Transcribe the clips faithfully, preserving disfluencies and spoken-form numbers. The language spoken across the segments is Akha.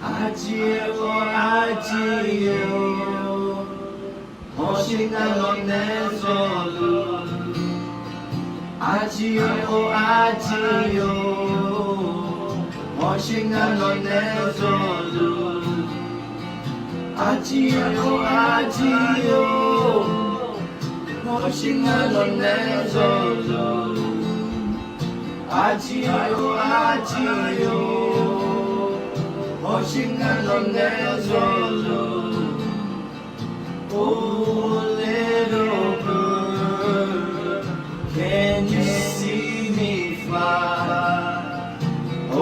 Aqjeq-or aqjeq-or, hawsher ngar lawq nae zawluf. Aqjeq-or aqjeq-or, hawsher ngar lawq nae zawluf. Aqjeq-or aqjeq-or, hawsher ngar lawq nae zawluf. Aqjeq-or aqjeq-or, hawsher ngar lawq nae zawluf. Oh little bird, can you see me fly? Oh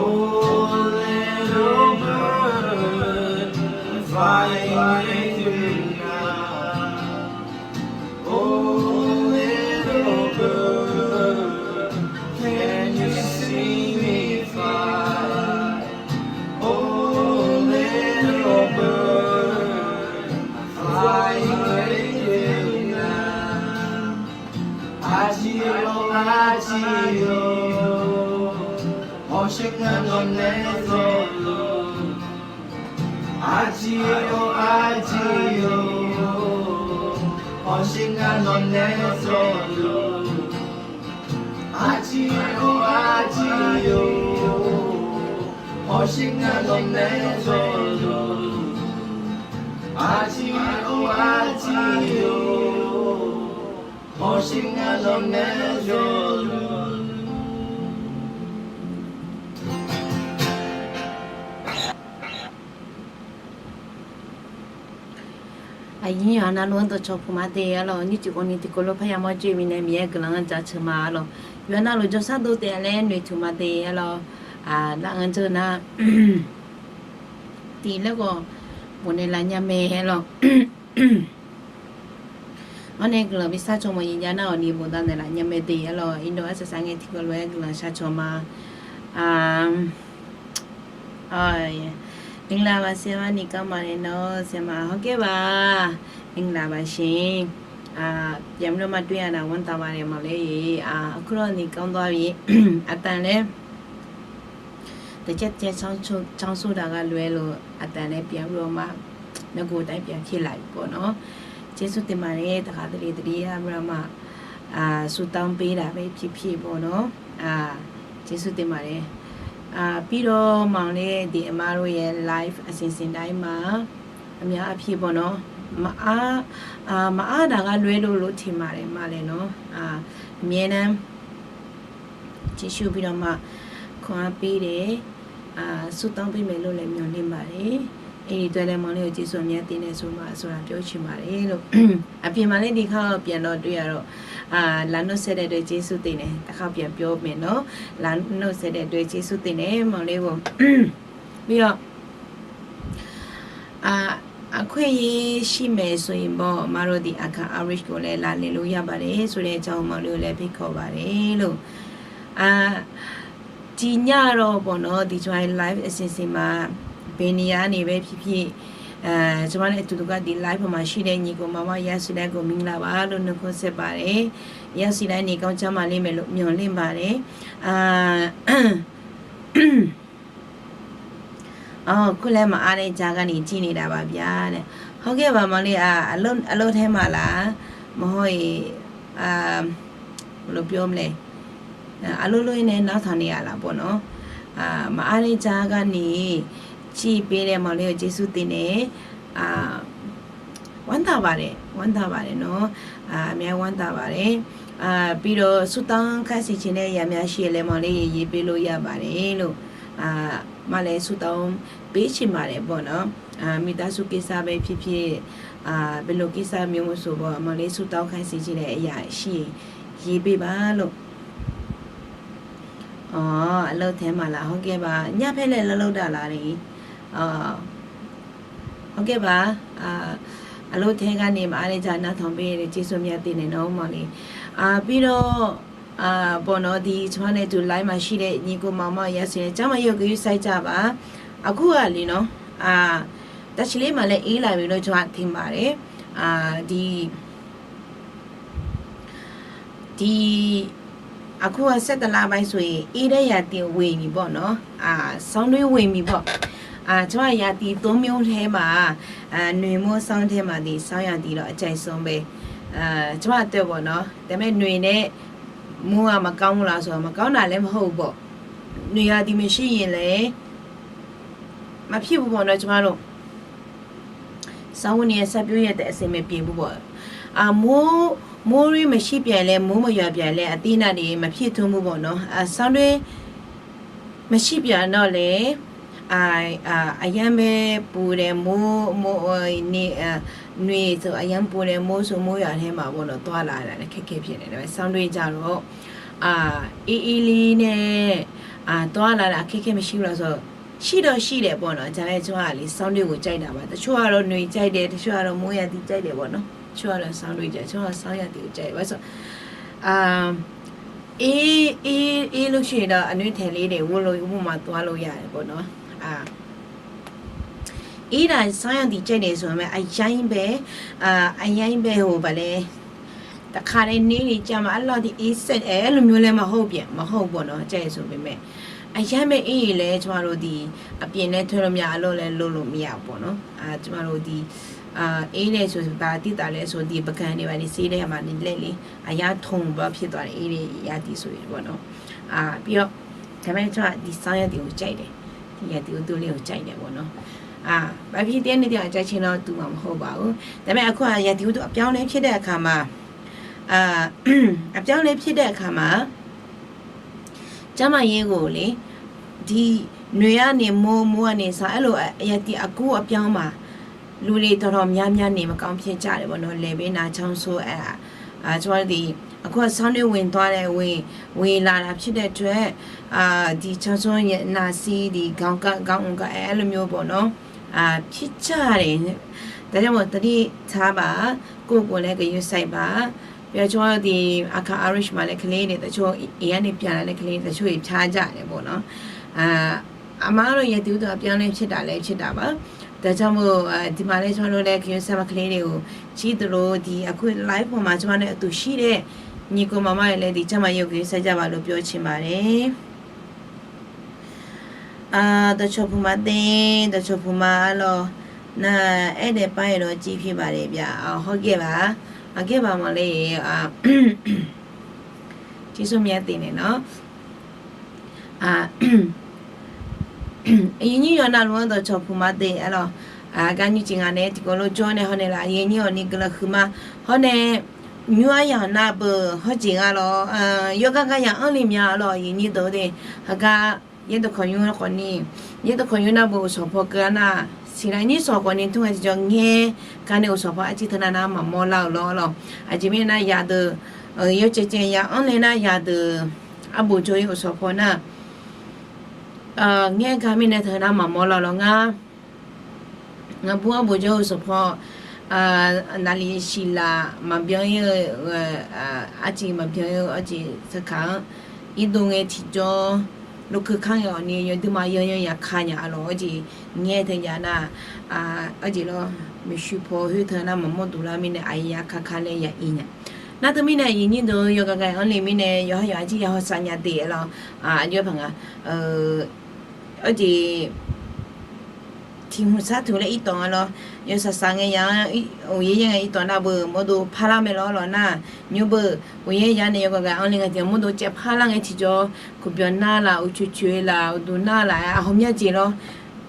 little bird, I'm flying with you now. Oh little bird, can you see me fly? Oh little bird, I'm flying with you now. Aqjeq-or aqjeq-or, hawsher ngar lawq nae zawluf. Aqjeq-or aqjeq-or, hawsher ngar lawq nae zawluf. Aqjeq-or aqjeq-or, hawsher ngar lawq nae zawluf. Aqjeq-or aqjeq-or, hawsher ngar lawq nae zawluf. Aqyuif aqnyir navluf-anr dawqcawq puq ma de arlawq. Nymrcif khawf ni tiqkawv lof parya mawr joe-eu mirnae Miqyaer guiqlanq-anr jaceuq ma arlawq. Yawqha navluf jawrshar dov taef-a laer noeqtmq ma de arlawq. Nar-anr jawr nar, tiq laer khawf bofnaeq laf nya mae arlawq. Arnae guiqlanq bi sharcaw mawf-ir jav nar-awq ni bofdav naeqlaf nya mae de arlawq. Iqnan arsaq saq ngae tiqkawv lof-aer guiqlanq sharcaw ma. Mqlaq baq saerma ni kar ma nae nawr saerma hawrgaer baq. Mqlaq baq siq. Byaqmr lawrma doer-a naq wanr taq ma nae maqler-ir. Aqkuir lawr ni kar dawr-a bi. Aqtaf laer Daqcaer daqcaer canr sur daq gha lof-aer lof, aqtaf nae pyeuf-a lof-aer ma, nargawr taef-aer pyeuf-a kir laf-euq baw nawr, Jeqsur teq ma nae taqkhaq taqli taqli-a beu-a ma, surtanr pyeuf-a bae pyeuf pyeuf baw nawr, Jeqsur teq ma nae, pyeuf-awr ma le, deuq ma lof-aer live aqsiq siq dav-ir ma, aqmyan arpyeuf baw nawr, maqar daq gha lof-aer lof lof teq ma nae ma laer nawr, aqmyan nar Jeqsur bi dawq ma, kanq-a pyeuf daef, surtanr pyeuf maeq lof laer myanq le ma le. Aqyuif dawq laer mawq le-euq Jeqsur aqmyan teq nae saqma saqlaq pyawr ciq ma le lof. Aqpyeuf ma le di khar-eu pyeuf nawr doe-a lawq. Lafnawr saedaef dawq Jeqsur teq nae taqkhar pyeuf pyawr maeq nawr, lafnawr saedaef dawq Jeqsur teq nae mawq le-awq. Bi-awq. Aqkoer-ir shir maeq soq-iq baw ma lof di aqkaq average ghof laer laf le lof yar baq le, soq laer ja-eu ma le-eu laer pyeuf kawv baq le lof. Tiqnya lawr baw nawr di cawq-a live aqsiq siq ma, beni-a ni bae pyeuf pyeuf, cawq-a nae tuqtuq gar di live pawq maqshir nae nyiq khof maqma yasiq laer ghof maqlar baq lof nuikhanr saer baq le. Yasiq laer ni kanr jar ma le maeq lof myanq le baq le. Kur laer maqar nae ja gar ni jir ni daq baq bya nae. Hawrgaer baq ma le, aqlof taer ma laf, maqhaw-iq, lof pyawr ma le. Aqlof lof-ir nae nar taq ni-a laf baw nawr, maqar nae ja gar ni jir pyeuf nae mawq le-euq Jeqsur teq nae ဝမ်းသာပါတယ်, ဝမ်းသာပါတယ်နော်, အများကြီး ဝမ်းသာပါတယ်. Bi dawq surtanr kar siq ciq nae yamya shir laer mawq le, yeq pyeuf lof yar baq le lof. Ma laer surtanr pyeuf ciq ma laer baw nawr, မိသားစုကိစ္စပဲဖြစ်ဖြစ်, ဘယ်လိုကိစ္စမျိုးမဆိုပေါ့, မလဲ surtanr kar siq ciq nae yashir, yeq pyeuf baq lof. Aqlof taer ma laf hawrgaer baq, nyar paer laer larlof daq laf le. Hawrgaer baq, aqlof taer gar ni maqar nae ja nar tanq bae le, Jeqsur myav teq nae nawr mawq le. Bi dawq baw nawr di cawq-a nae duq laer maqshir laer nyiq khof maqma yasiq nae jar ma yaw gui saer ja baq. Aqkur ghaq le nawr, tavciq ler ma laer ir laf-euq lof cawq-a teq ma le. Di, di, Aqkur ghaq saer taf lar bae suq-iq, ir daer yaqtiv ghoeq miq bawq nawr, sanr doer ghoeq miq bawq. Tsawrhaq yaqtiv tov myav-eu tae maf-aq, noeqmawr sanr tae maf de, sanr yaqtiv lawr aqcav sanr bae. Tsawrhaq tae bawq nawr, taef mae noeq nae mur-aq maqkar mur laf sawq, maqkar naf laer maqhaw-eu bawq. Noeq yaqtiv maeqshi yaeq laer maqpir bu bawq nawr tsawrhaq lor. Sarghov ni sarpyur ya taef aqseq maeq pyeuf bu bawq. Mur, mur rir maqshir pyaeq laer, mur maqyawq pyaeq laer, aqdir nav de maqpir tmr bu bawq nawr. Sanr doer maqshir pyaeq nawr laer, aqyar bae puq laer mur, mur, ni, noeq teu aqyar puq laer mur sawq mur yawq tae maf bawq nawr, tawr-a laf laer kaekae pyaeq nae sanr doer ja lor. Ir ir li nae tawr-a laf laer kaekae maqshir laf sawq. Shir dawq shir daef bawq nawr, ja laer tsawrhaq li sanr doer ghof caev daef baq. Taqcoer-a lawr noeq caev daef, taqcoer-a lawr mur yaqtiv caev daef bawq nawr. Tsawrhaq lawr sanr doer ja, tsawrhaq sanr yaqtiv ghof caev baq sawq. Ir, ir, ir lor shir dawq aqnoer taeq le daef ghof lor, mur ma tawr-a lor ya bawq nawr. Ir daq sanr yaqtiv caev daef sawq mae, aqyar ir bae, aqyar ir bae-euq baq laer. Taqkaq nae ner ni cav ma arlawr di ir saev aer lmqmr laer maqhaw-eu byaeq maqhaw-eu bawq nawr caev-eu sawq bae mae. Aqyar mae ir-iq laer tsawrhaq lor di, aqpyeuf nae toer lor mya arlawr laer lor lor mya bawq nawr. Tsawrhaq lor di, ir nae sawq baq tirtaf laer sawq di baqkaq ni baq ni sir laer ma ni laer le. Aqyar tmr bawr pyaeq tawq ir nae yaqtiv sawq-iq bawq nawr. Aqpyeuf-awr, taef mae tsawrhaq di sanr yaqtiv ghof caev daef, yaqtiv ghof dur le ghof caev daef bawq nawr. Baqpir taef nae tiv aqcav caev nawr duq maqhaw baq-or. Taef mae aqkur-aq yaqtiv ghof dur aqpyar-awr nae pyaer daef aqkaq ma. Aqpyar-awr nae pyaer daef aqkaq ma. Jarmaf yaer ghof le. Di noeq-a nae mur, mur-a nae sanr aerlof yaqtiv aqkur aqpyar-anr ma. Luvle dawqtawq mya mya nae maqkar-anr pyaer jar daef bawq nawr laeq bae nav canr sawr-aer-aq. Tsawrhaq di aqkur aqsanr noer ghoeq dawr-a laer ghoeq, ghoeq laf laf pyaer daef teu-aer, di canr sawr navsir di gar gar gar mr gar aer lmqmr bawq nawr, pyaer jar daef. Daqjar mawq taqdir taq baq, gov gov laer gaqyo saiq baq. Pyaer tsawrhaq di aqkaq Irish ma laer keler nae taqcoer iqyar nae pyaer laf laer keler taqcoer-iq pyaer jar daef bawq nawr. Aqma arlawr yaqtiv ghof dur aqpyar nae pyaer daf laer pyaer daf baq. Daqjar mawq, tiqma laer tsawrhaq lor laer gaqyo saiq ma keler nae-euq, ciq deuq lor di aqkur live pawma tsawrhaq nae aqduq shir daef, nyiq kov maqma laer di jarmaf yaer gaqyo saiq jar baq lor pyawr ciq ma laer. Dawqcawq puq ma de, dawqcawq puq ma arlawr, nar aer daef par-iq lawr civ pyaer baq daef byav hawr gaer baq, aqgaer baq mawq le, civ smr myav tef naeq nawr. Aqyuif nyir yawqnav luf-anr dawqcawq puq ma de arlawr, gar nymr jeq nga nae tiqkawv lof jawr nae hawr nae laf aqyuif nyir awq ni guiqlanq huiqma hawr nae, nymr aryamq nav beuq hawr jeq nga lawr, yawgar gar ya anr le mya arlawr aqyuif nyir deuq de, heugar yaerdawq kawq nymr khawf ni, yaerdawq kawq nymr nar beuq uqshawq paw keuv-a nar, siqlaq nyir shawq khawf ni tmr ngae tiqjawr ngaer gar nae uqshawq paw arciv teu nar nar maqmawr lar-euq lawr arlawr. Aqjeq mirnae nar yadeuq, yawcaev caev ya anr le nar yadeuq, arbof jawr-ir uqshawq paw nar, ngaer gar mirnae teu nar maqmawr lar lawr ngar. Ngaqbur arbof jawr-eu uqshawq paw, naqli siqlaq maqbyan-ir-eu, arciv maqbyan-ir-eu arciv sarkaq-anr irdov ngae tiqjawr, lokeu kar ngae awq ni yawduima yanyan yaka nya arlawr arjeq ngaer teu jav nar, arjeq lawr, maeqshi paw khoer teu nar maqmawr duq lar mirnae aqyawf yaka ka laer ya ir nya. Nar teu mirnae aqyuif nyir deuq yawqghaq ghae-anr le mirnae yawqha yawqha jir ya hawsav nya de arlawr, aqjox paq nga, arjeq tiq hmq sar tuq laer irtawq nga lawr, yawsaq saq ngae ya-anr, uqyaer yaer ngae irtawq nar beuq mawrdo parlar mae lawr lawr nar, nymr beuq uqyaer ya nae yawqghaq ghae-anr le ngae tiq mawrdo caevpar lar ngae tiqjawr, kuqbyan nar laf, uqcoeq coeq laf, uqduq nar laf-aer aqhawq mya jeq lawr,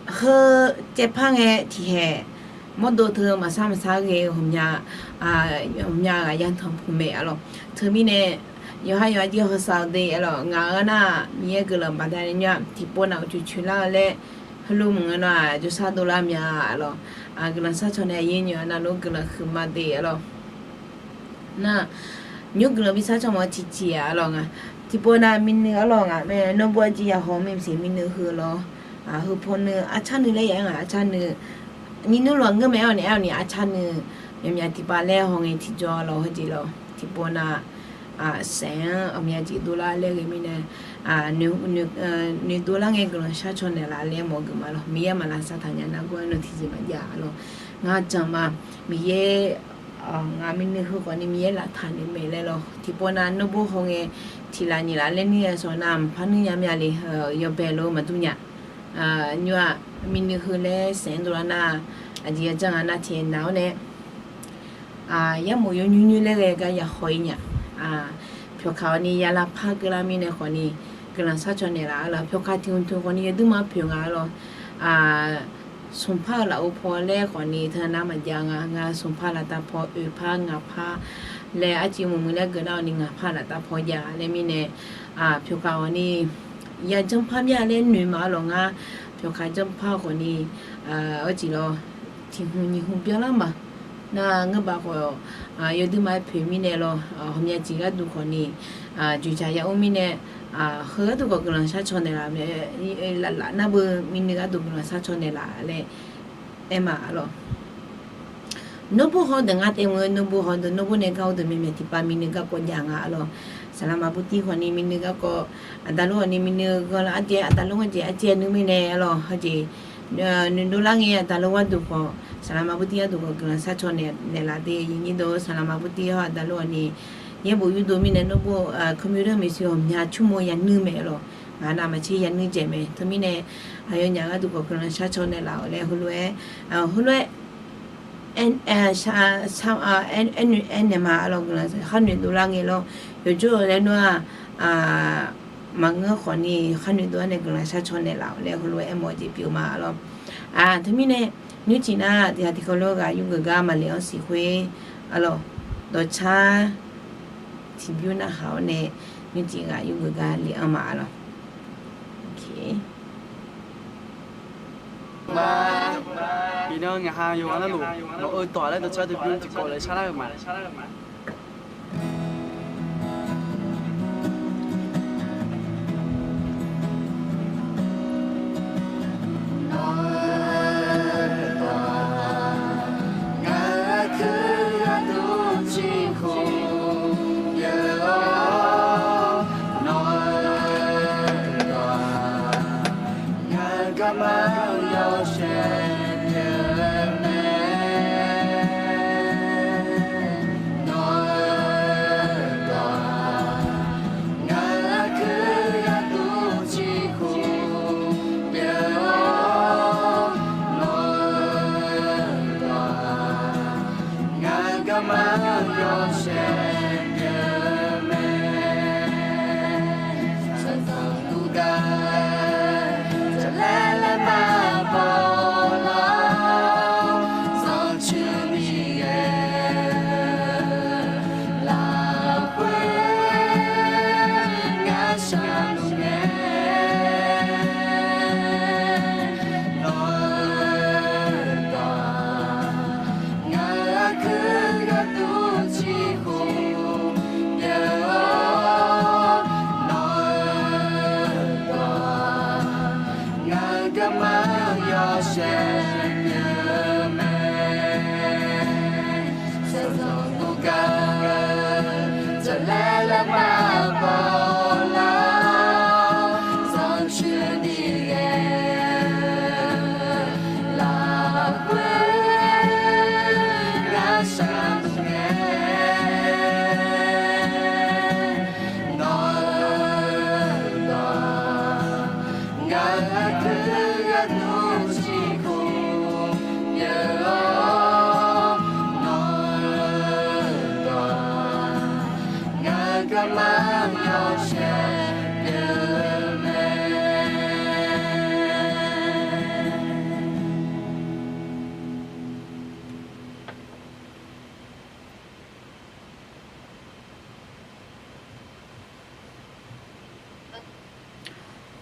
heu caevpar ngae tiqhaeq, mawrdo teu maqsar maqsar ghae-eu ghawqmya, ghawqmya ghaq yatanq puq maeq arlawr. Teumirnae yawqha yawqha jir hawsav-eu de arlawr, ngaq-euq nar Miqyaer guiqlanq baqdanae nymr-aq tiqpov nav uqcoeq coeq lar-eu laer, heulof mq-eu nar-aq jawrshar dovlar mya arlawr, guiqlanq sharcaw nae aqyaer nyoeq-a navluf guiqlanq huiqma de arlawr. Nar, nymr guiqlanq bi sharcaw mawf-eu tiqjeq-aq arlawr nga. Tiqpov nav minuiv arlawr nga mae, nawr bawr jir ya haw-eu mae maqsiq minuiv heu lawr, heu paw nuiv arcar nuiv laer ya-aer ngaq arcar nuiv, nyir nmr lof-aq ngeur mae-aer awq nae aer-awq ni arcar nuiv, myaqmyaq tiqpav laer haw ngae tiqjawr lawr heujeq lawr tiqpov nav saef-anr aqmya jeq dovlar laer ghae mirnae, noeqdov lar ngae guiqlanq sharcaw naeqlaf laer mawf-eu geufma lawr. Miqyaer maqlaq sar taq nya nar gawr-aer nan tiqjeq maqjav lawr. Ngar janq ma, Miqyaer, ngaq minuiv heu khawf ni Miqyaer laftaq naeq maeq laer lawr. Tiqpov nav nawr bawr haw ngae Tiq laf nyiq laf laer nuir-aer sawq nar mqpar nuir nya mya le, yawbae lof maqdur nya. Nymr-aq, miqnuiv heu laer saeq-anr dovlar nar, aqjeq yajanr nga nar tiq nar-awr nae, yarmof yawnymr nymr laer ghae gar ya haw-ir nya. Pyawqkaq awq ni ya lavpar keuvlar mirnae khawf ni, guiqlanq sharcaw naeqlaf-a lawq. Pyawqkaq tiq hmq tmq khawf ni yawduirma poeq nga-a lawq. Smqpar-eu lafov paw laer khawf ni teunav maqjav nga. Ngar smqpar laftav paw, oeqpar ngaqpar laer arcuiv muiq muiq laer geuf nar-awq ni, ngaqpar laftav paw jav laer mirnae, pyawqkaq awq ni ya janrpar mya laer noeq ma-a lawq. Ngar pyawqkaq janrpar khawf ni, arciv lawq, tiq hmq nyiq hmq byanlar ma. Nar ngeur baf khawf, yawduirma-aer poeq mirnae lawq, hawqmya tiq gharduq khawf ni, dzoeqdzaq ya ur mirnae, heu gharduq khawf guiqlanq sharcaw naeqlaf mae. Laf laf nar beu miqnuiv gharduq guiqlanq sharcaw naeqlaf laer aer ma-a lawq. Nawrbo hawdeuq ngar taef mq-eu nawrbo hawdeuq nawrbo nae gar ur deuq maeqmaeq tiqpav miqnuiv garkawv jav nga-a lawq. Saqlaqma burtiv khawf ni miqnuiv garkawv, aqda lof-awq ni miqnuiv ghanrlar arjaev, aqda lof ghanrjaev arjaev nuir mirnae-a lawq. Hawjeq noeqdov lar ngae aqda lof gharduq khawf, saqlaqma burtiv gharduq khawf guiqlanq sharcaw naeqlaf de. Aqyuif nyir deuq, saqlaqma burtiv hawr aqda lof-awq ni yaerbof yurdov mirnae nawrbo computer maeqshi ghawqmya cmr-eu yanuir mae-a lawq. Ngaq navmaqtser yanuir dzaeq mae. Teumirnae aqyawfnyaf gharduq khawf guiqlanq sharcaw naeqlaf-awq laer heulof-aer, heulof-aer aer naeq ma-a lawq. Guiqlanq kharnoeq dovlar ngae lawr, yawjawr-eu laer nawr-aq, maqngeur khawf ni kharnoeq dov-aer nae guiqlanq sharcaw naeqlaf-awq laer heulof-aer aermawf-eu jeq pyeuf ma-a lawq. Teumirnae nymrcif nar tiqghaq tiqkawv lof ghaq yurgeuf gar maqle anr siq khoer-a lawq, dawqcar tiqbymr narhaq-awr nae nymrcif ghaq yurgeuf gar le anr ma-a lawq. Iqnan ngaq ha yawqghaq navluf nawq-eu dawq laer dawqcar tiqbymr tiqkawv laer sharlar-eu ma.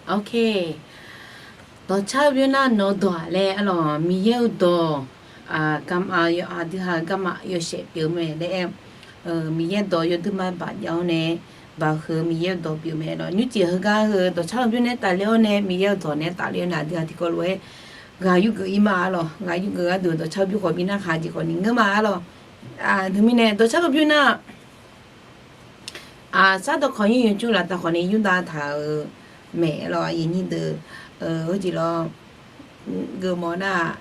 Ok. Dawqcar-eu bymr nar nawq-eu dawq-aq laer arlawq, Miqyaer-eu dawq, aqduighaq garma yawshaef pyeuf-eu mae laer aer. Miqyaer dawq yawduirma baq jav-awr nae, baq heu Miqyaer-eu dawq pyeuf mae lawq. Nymrcif heugar heu dawqcar-eu bymr nae tafler-awr nae, Miqyaer-eu dawq nae tafler-awr nae, aqduighaq tiqkawv lof-aer ghaq yurgeuf-ir ma arlawq. Ghaq yurgeuf gharduq dawqcar-eu bymr khawf bi narhaq jeq khawf ni ngeur ma arlawq. Teumirnae dawqcar-eu bymr nar, sar dawqkawq nymr yawcur laftav khawf ni Yurdav taq-euq mae lawq. Aqyuif nyir deuq, heujeq lawr, geufmawf nar-aq,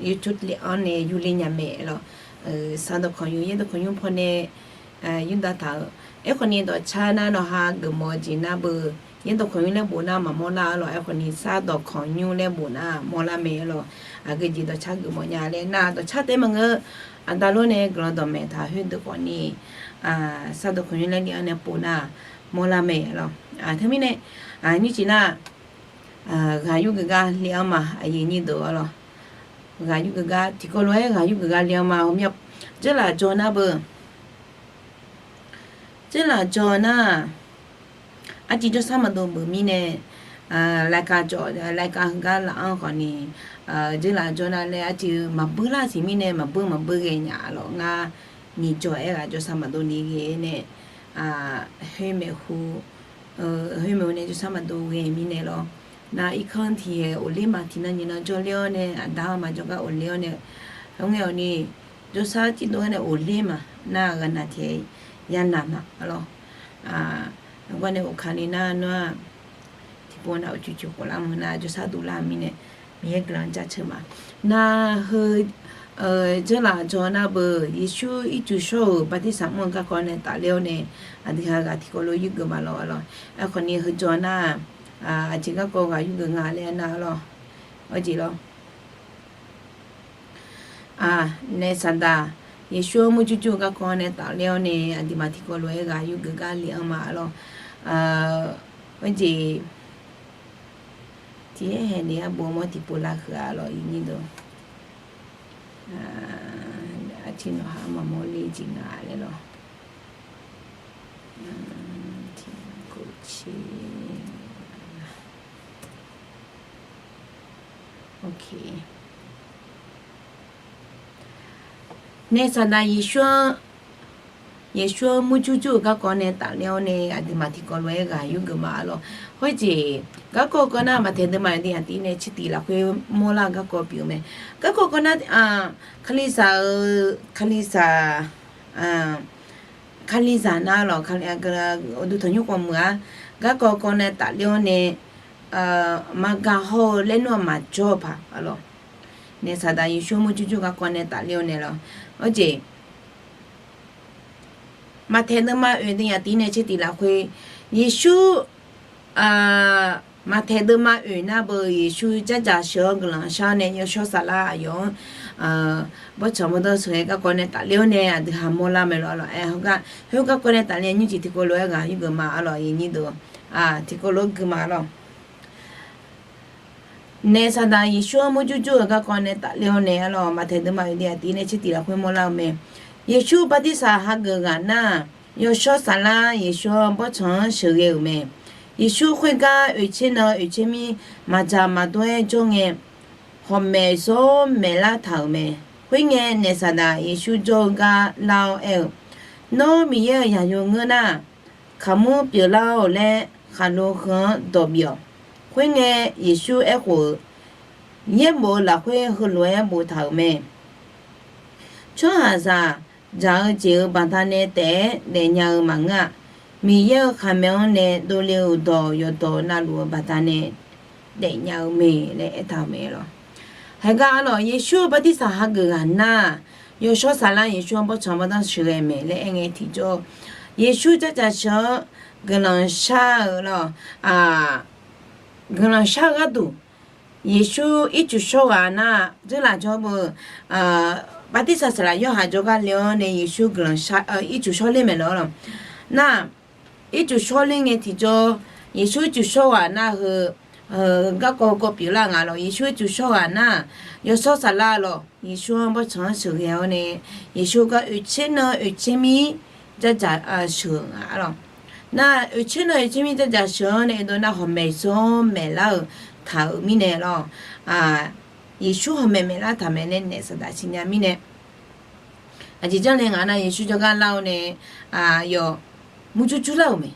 yawcur lef-anr nae yurler nya mae lawq. Sar dawqkawq nymr, yaer dawqkawq nymr pawnae Yurdav taq-euq Aerkhawf ni dawqcar nar nawqha geufmawf-eu jeq nar beu, yaerdawq kawqnymr laer bof nar maqmawr lar-a lawq. Aerkhawf ni sar dawq kawqnymr laer bof nar mawrlar mae-a lawq. Aqgeu jeq dawqcar geufmawf nya laer nar dawqcar taef maqngeur. Aqda lor nae guiqlanq dawqmaeq taq khoerdeuq khawf ni, sar dawq kawqnymr laer li-anr nae pov nar mawrlar mae-a lawq. Teumirnae nymrcif nar ghaq yurgeuf gar le-anr ma, aqyuif nyir deuq-a lawq. Ghaq yurgeuf gar tiqkawv lof-aer ghaq yurgeuf gar le-anr ma. Hawmya dzeurlaf jawr nar beu, dzeurlaf jawr nar, arciv jawrsar maqdov beuq mirnae, รายการ jawf, รายการ heugar laf-anr khawf ni, dzeurlaf jawr nar laer arciv maqbeur lar siq mirnae maqbeur maqbeur ghae nya lawq. Ngar nyiq jawr-aer ghaq jawrsar maqdov ni ghae nae, khoermaeq hu, khoermaeq hu nae jawrsar maqdov ghae mirnae lawr. Nar irkanr tiq haeq ghofler ma, tiqnan nyiqnan jawrler-awr nae aqda-anr maqjawr gar ghofler-awr nae, heugar ngae awq ni jawrsar cirdov-aer nae ghofler ma. Nar ghaqnaq tiq haeq ya naq ma-a lawq. Heugar nae ghofkale nar nawr-aq tiqpov nav uqcif cif khof lar meuq nar jawrsar dovlar-eu mirnae, Miqyaer guiqlanq jaceuq ma. Nar heu dzeurlaf jawr nar beu, Yeqsur ircuf shawr-euq bartirsaq mr-eu garkawv nae tafler-awr nae, aqdui ha ghaq tiqkawv lof yurgeuf ma lawq-a lawq. Aerkhawf ni heu jawr nar, aqjeq garkawv ghaq yurgeuf nga laer nar-a lawq. Arjeq lawr. Naef Saqdaq Yeqsur-anr murjur jur-eu garkawv nae tafler-awr nae, aqduimaf tiqkawv lof-aer ghaq yurgeuf gar le-anr ma-a lawq. Khoerjeq tiq aer haeq naeq-aer bof-eu mawr tiqpov lavhuiq-a lawq, iqnyir deuq. Arciv nawqha-anr maqmawr ler jeq nga laer lawq. Naef Saqdaq Yeqsur-anr, Yeqsur-anr murjur jur-eu garkawv nae tafler-awr nae, aqduimaf tiqkawv lof-aer ghaq yurgeuf ma-a lawq. Khoerjeq garkawv kawv nar, Maqtaeq deuvma aqdui aqtiv nae tsertif lafkhoer mawrlar-eu garkawv pyeuf-eu mae. Garkawv kawv nar, Kalizaq-eu, Kalizaq, Kalizaq nar lawq, uqduq tanqnymr khawf meuq-a. Garkawv kawv nae tafler-awr nae, maqgaq haw-eu laer nmr-aq maqjawr-eu paq-a lawq. Naef Saqdaq Yeqsur murjur jur-eu garkawv nae tafler-awr nae lawq. Arjeq Maqtaeq deuvma oeq deuv aqtiv nae tsertif lafkhoer, Yeqsur, Maqtaeq deuvma oeq nar beu, Yeqsur jardzaq sheuq-awr guiqlanq shar-awr nae yawshawr saflar aqyawf-anr bawrtsanq bawrdanr sheuqghae garkawv nae tafler-awr nae aqdui ha mawrlar mae lawq-a lawq. Aer heugar, heugar garkawv nae tafler-a nymrcif tiqkawv lof-aer ghaq yurgeuf ma-a lawq, iqnyir deuq. Tiqkawv lof-aer gui ma-a lawq. Naef Saqdaq Yeqsur-anr murjur jur-eu garkawv nae tafler-awr nae-a lawq, Maqtaeq deuvma oeq deuv aqtiv nae tsertif lafkhoer mawrlar-eu mae. Yeqsur bartirsaq hageuf ghaq nar-aq, yawshawr saflar Yeqsur-anr bawrtsanq-anr sheuqghae-euq mae. Yeqsur khoergar oeqtser nan oeqtser mir maqdzaq maqdawr-aer jawr ngae, hawq maeq zawr maeqlar taq-euq mae. Khoerngae, Naef Saqdaq Yeqsur jawr-eu gar lar-awr aer-eu, Nawr Miqyaer-euq zaqyo ngeur nar, kaqmur pyeuflar-awq laer khaqlo heu-anr dawq bif-awq. Khoerngae, Yeqsur aerkhof-eu, Yaerbof-eu lafkhoer heulof-aer boftaq-euq mae. Tsawrhaqzaq dzaq-eu jeq-euq baqdanae taef-aer daefnya-eu maqngeur-a. Miqyaer-euq khaqmae-anr nae dovle-euq dawq yawqdawq navluf-eu baqdanae daefnya-eu mae laer aertaq-euq mae lawq. Haigar-a lawq, Yeqsur-eu bartirsaq hageuf ghaq nar-aq, yawshawr saflar Yeqsur-anr bawrtsanq bawrdanr sheuqghae mae laer aerngae tiqjawr, Yeqsur jardzaq sheuq-awr guiqlanq shar-eu lawq. Guiqlanq shar-eu gharduq, Yeqsur ircuf shawr ghaq nar-aq, dzeurlaf jawr beu, bartirsaq saqlaq Yorhaq jawrgar le-awr nae Yeqsur guiqlanq shar, ircuf shawr ler mae lawq. Nar, ircuf shawr ler ngae tiqjawr, Yeqsur ircuf shawr ghaq nar heu, garkawv kawv pyeuflar nga lawq. Yeqsur ircuf shawr ghaq nar-aq, yawshawr saflar lawq, Yeqsur-anr bawrtsanq-anr sheuqghae-awr nae, Yeqsur gar oeqtser nan oeqtser mir jardzaq sheuq nga lawq. Nar, oeqtser nan oeqtser mir jardzaq sheuq-anr nae dov nar, hawq maeq zawr maeqlar-euq taq-euq mirnae lawq. Yeqsur hawq maeq maeqlar taq mae nae Naef Saqdaq siqnya mirnae, aqjeq janrle ngaq nar, Yeqsur jawrgar lar-awr nae, yawf murjur jurlar-euq mae.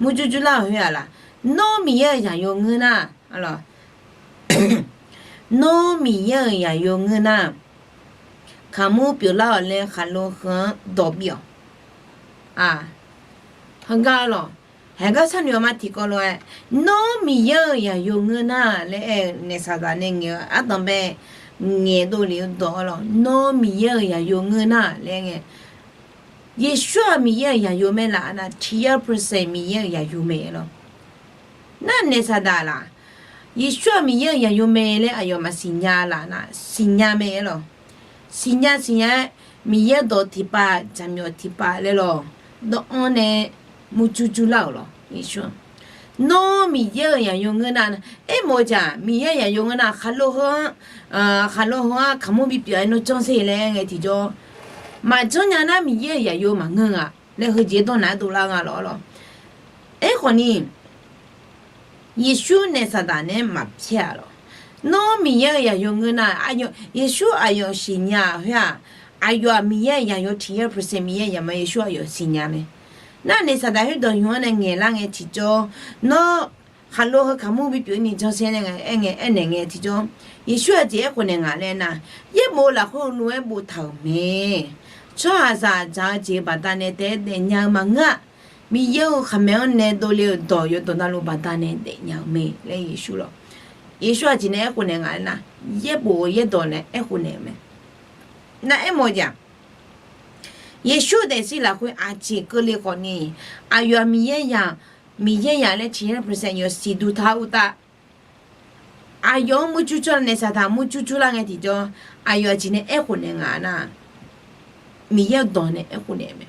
Murjur jurlar-euq khoer-aq laf, Nawr Miqyaer-euq zaqyo ngeur nar-a lawq. Nawr Miqyaer-euq zaqyo ngeur nar, kaqmur pyeuflar-awq laer khaqlo heu-anr dawq bif-awq. Heugar lawq, haigar sharnoeq-awq ma tiqkawv lof-aer, Nawr Miqyaer-euq zaqyo ngeur nar laer aer-eu Naef Saqdaq nae ngaeq-eu ardanqbae ngaeqdov lef-eu dawq-a lawq. Nawr Miqyaer-euq zaqyo ngeur nar laer aer ngae, Yeqsur-aq Miqyaer-euq zaqyo mae laf nar, tiq yar percent Miqyaer-euq zaqyo mae lawr. Nar naeq Saqdaq laf, Yeqsur-aq Miqyaer-euq zaqyo mae laer aqyawf maqsiq nya laf nar, siqnya mae lawr. Siqnya siqnya-aer, Miqyaer dawq tiqpav, jaqmyawf tiqpav laer lawr, dawvanr nae murjur jurlar-euq lawr. Yeqsur-aq, nawr Miqyaer-euq zaqyo ngeur nar, aermawf-eu jeq-aq, Miqyaer-euq zaqyo ngeur nar, khaqlo heu-anr, khaqlo heu-anr kaqmur bipyeuf-aer nawr janr sher laer aer ngae tiqjawr, maqjanr nya nar Miqyaer-euq zaqyo maqngeur nga laer heujeq dawr naq-aer dovlar nga lawr lawr. Aerkhawf ni, Yeqsur naeq Saqdaq naeq-aer maqpyaer-a lawr. Nawr Miqyaer-euq zaqyo ngeur nar, Yeqsur aqyawf siqnya-aq khoer-aq, aqyawf-aq Miqyaer-euq zaqyo tiq yar percent Miqyaer-euq zaqyo mae, Yeqsur aqyawf siqnya mae. Nar naeq Saqdaq khoerdawq nymr-anr nae ngaeqlar ngae tiqjawr, nawr khaqlo heu kaqmur bipyeuf ni janr sher nae aer ngae, aernaeq ngae tiqjawr, Yeqsur aqjeq aerkhof naeq nga laer nar, yaerbof lafkhoer heulof-aer boftaq-euq mae. Tsawrhaqzaq dzaq-eu jeq baqdanae taef-aer daefnya-eu maqngeur-a. Miqyaer-euq khaqmae-anr nae dovle-euq dawq yawdawq navluf baqdanae daefnya-eu mae laer Yeqsur lawr. Yeqsur aqjeq nae aerkhof naeq nga laer nar, yaerbof-eu yaerdawq nae aerkhof naeq-eu mae. Nar aermawf-eu jeq-aq, Yeqsur daefzir lafkhoer aqjeq keuvle khawf ni, aqyawf-aq Miqyaer zaq, Miqyaer zaq laer tiq yar percent yawsiq duq taq-eu uqtav, aqyawf-anr murjur jur naeq Saqdaq murjur jurlar ngae tiqjawr, aqyawf aqjeq nae aerkhof naeq nga nar, Miqyaer-euq dawq nae aerkhof naeq-eu mae.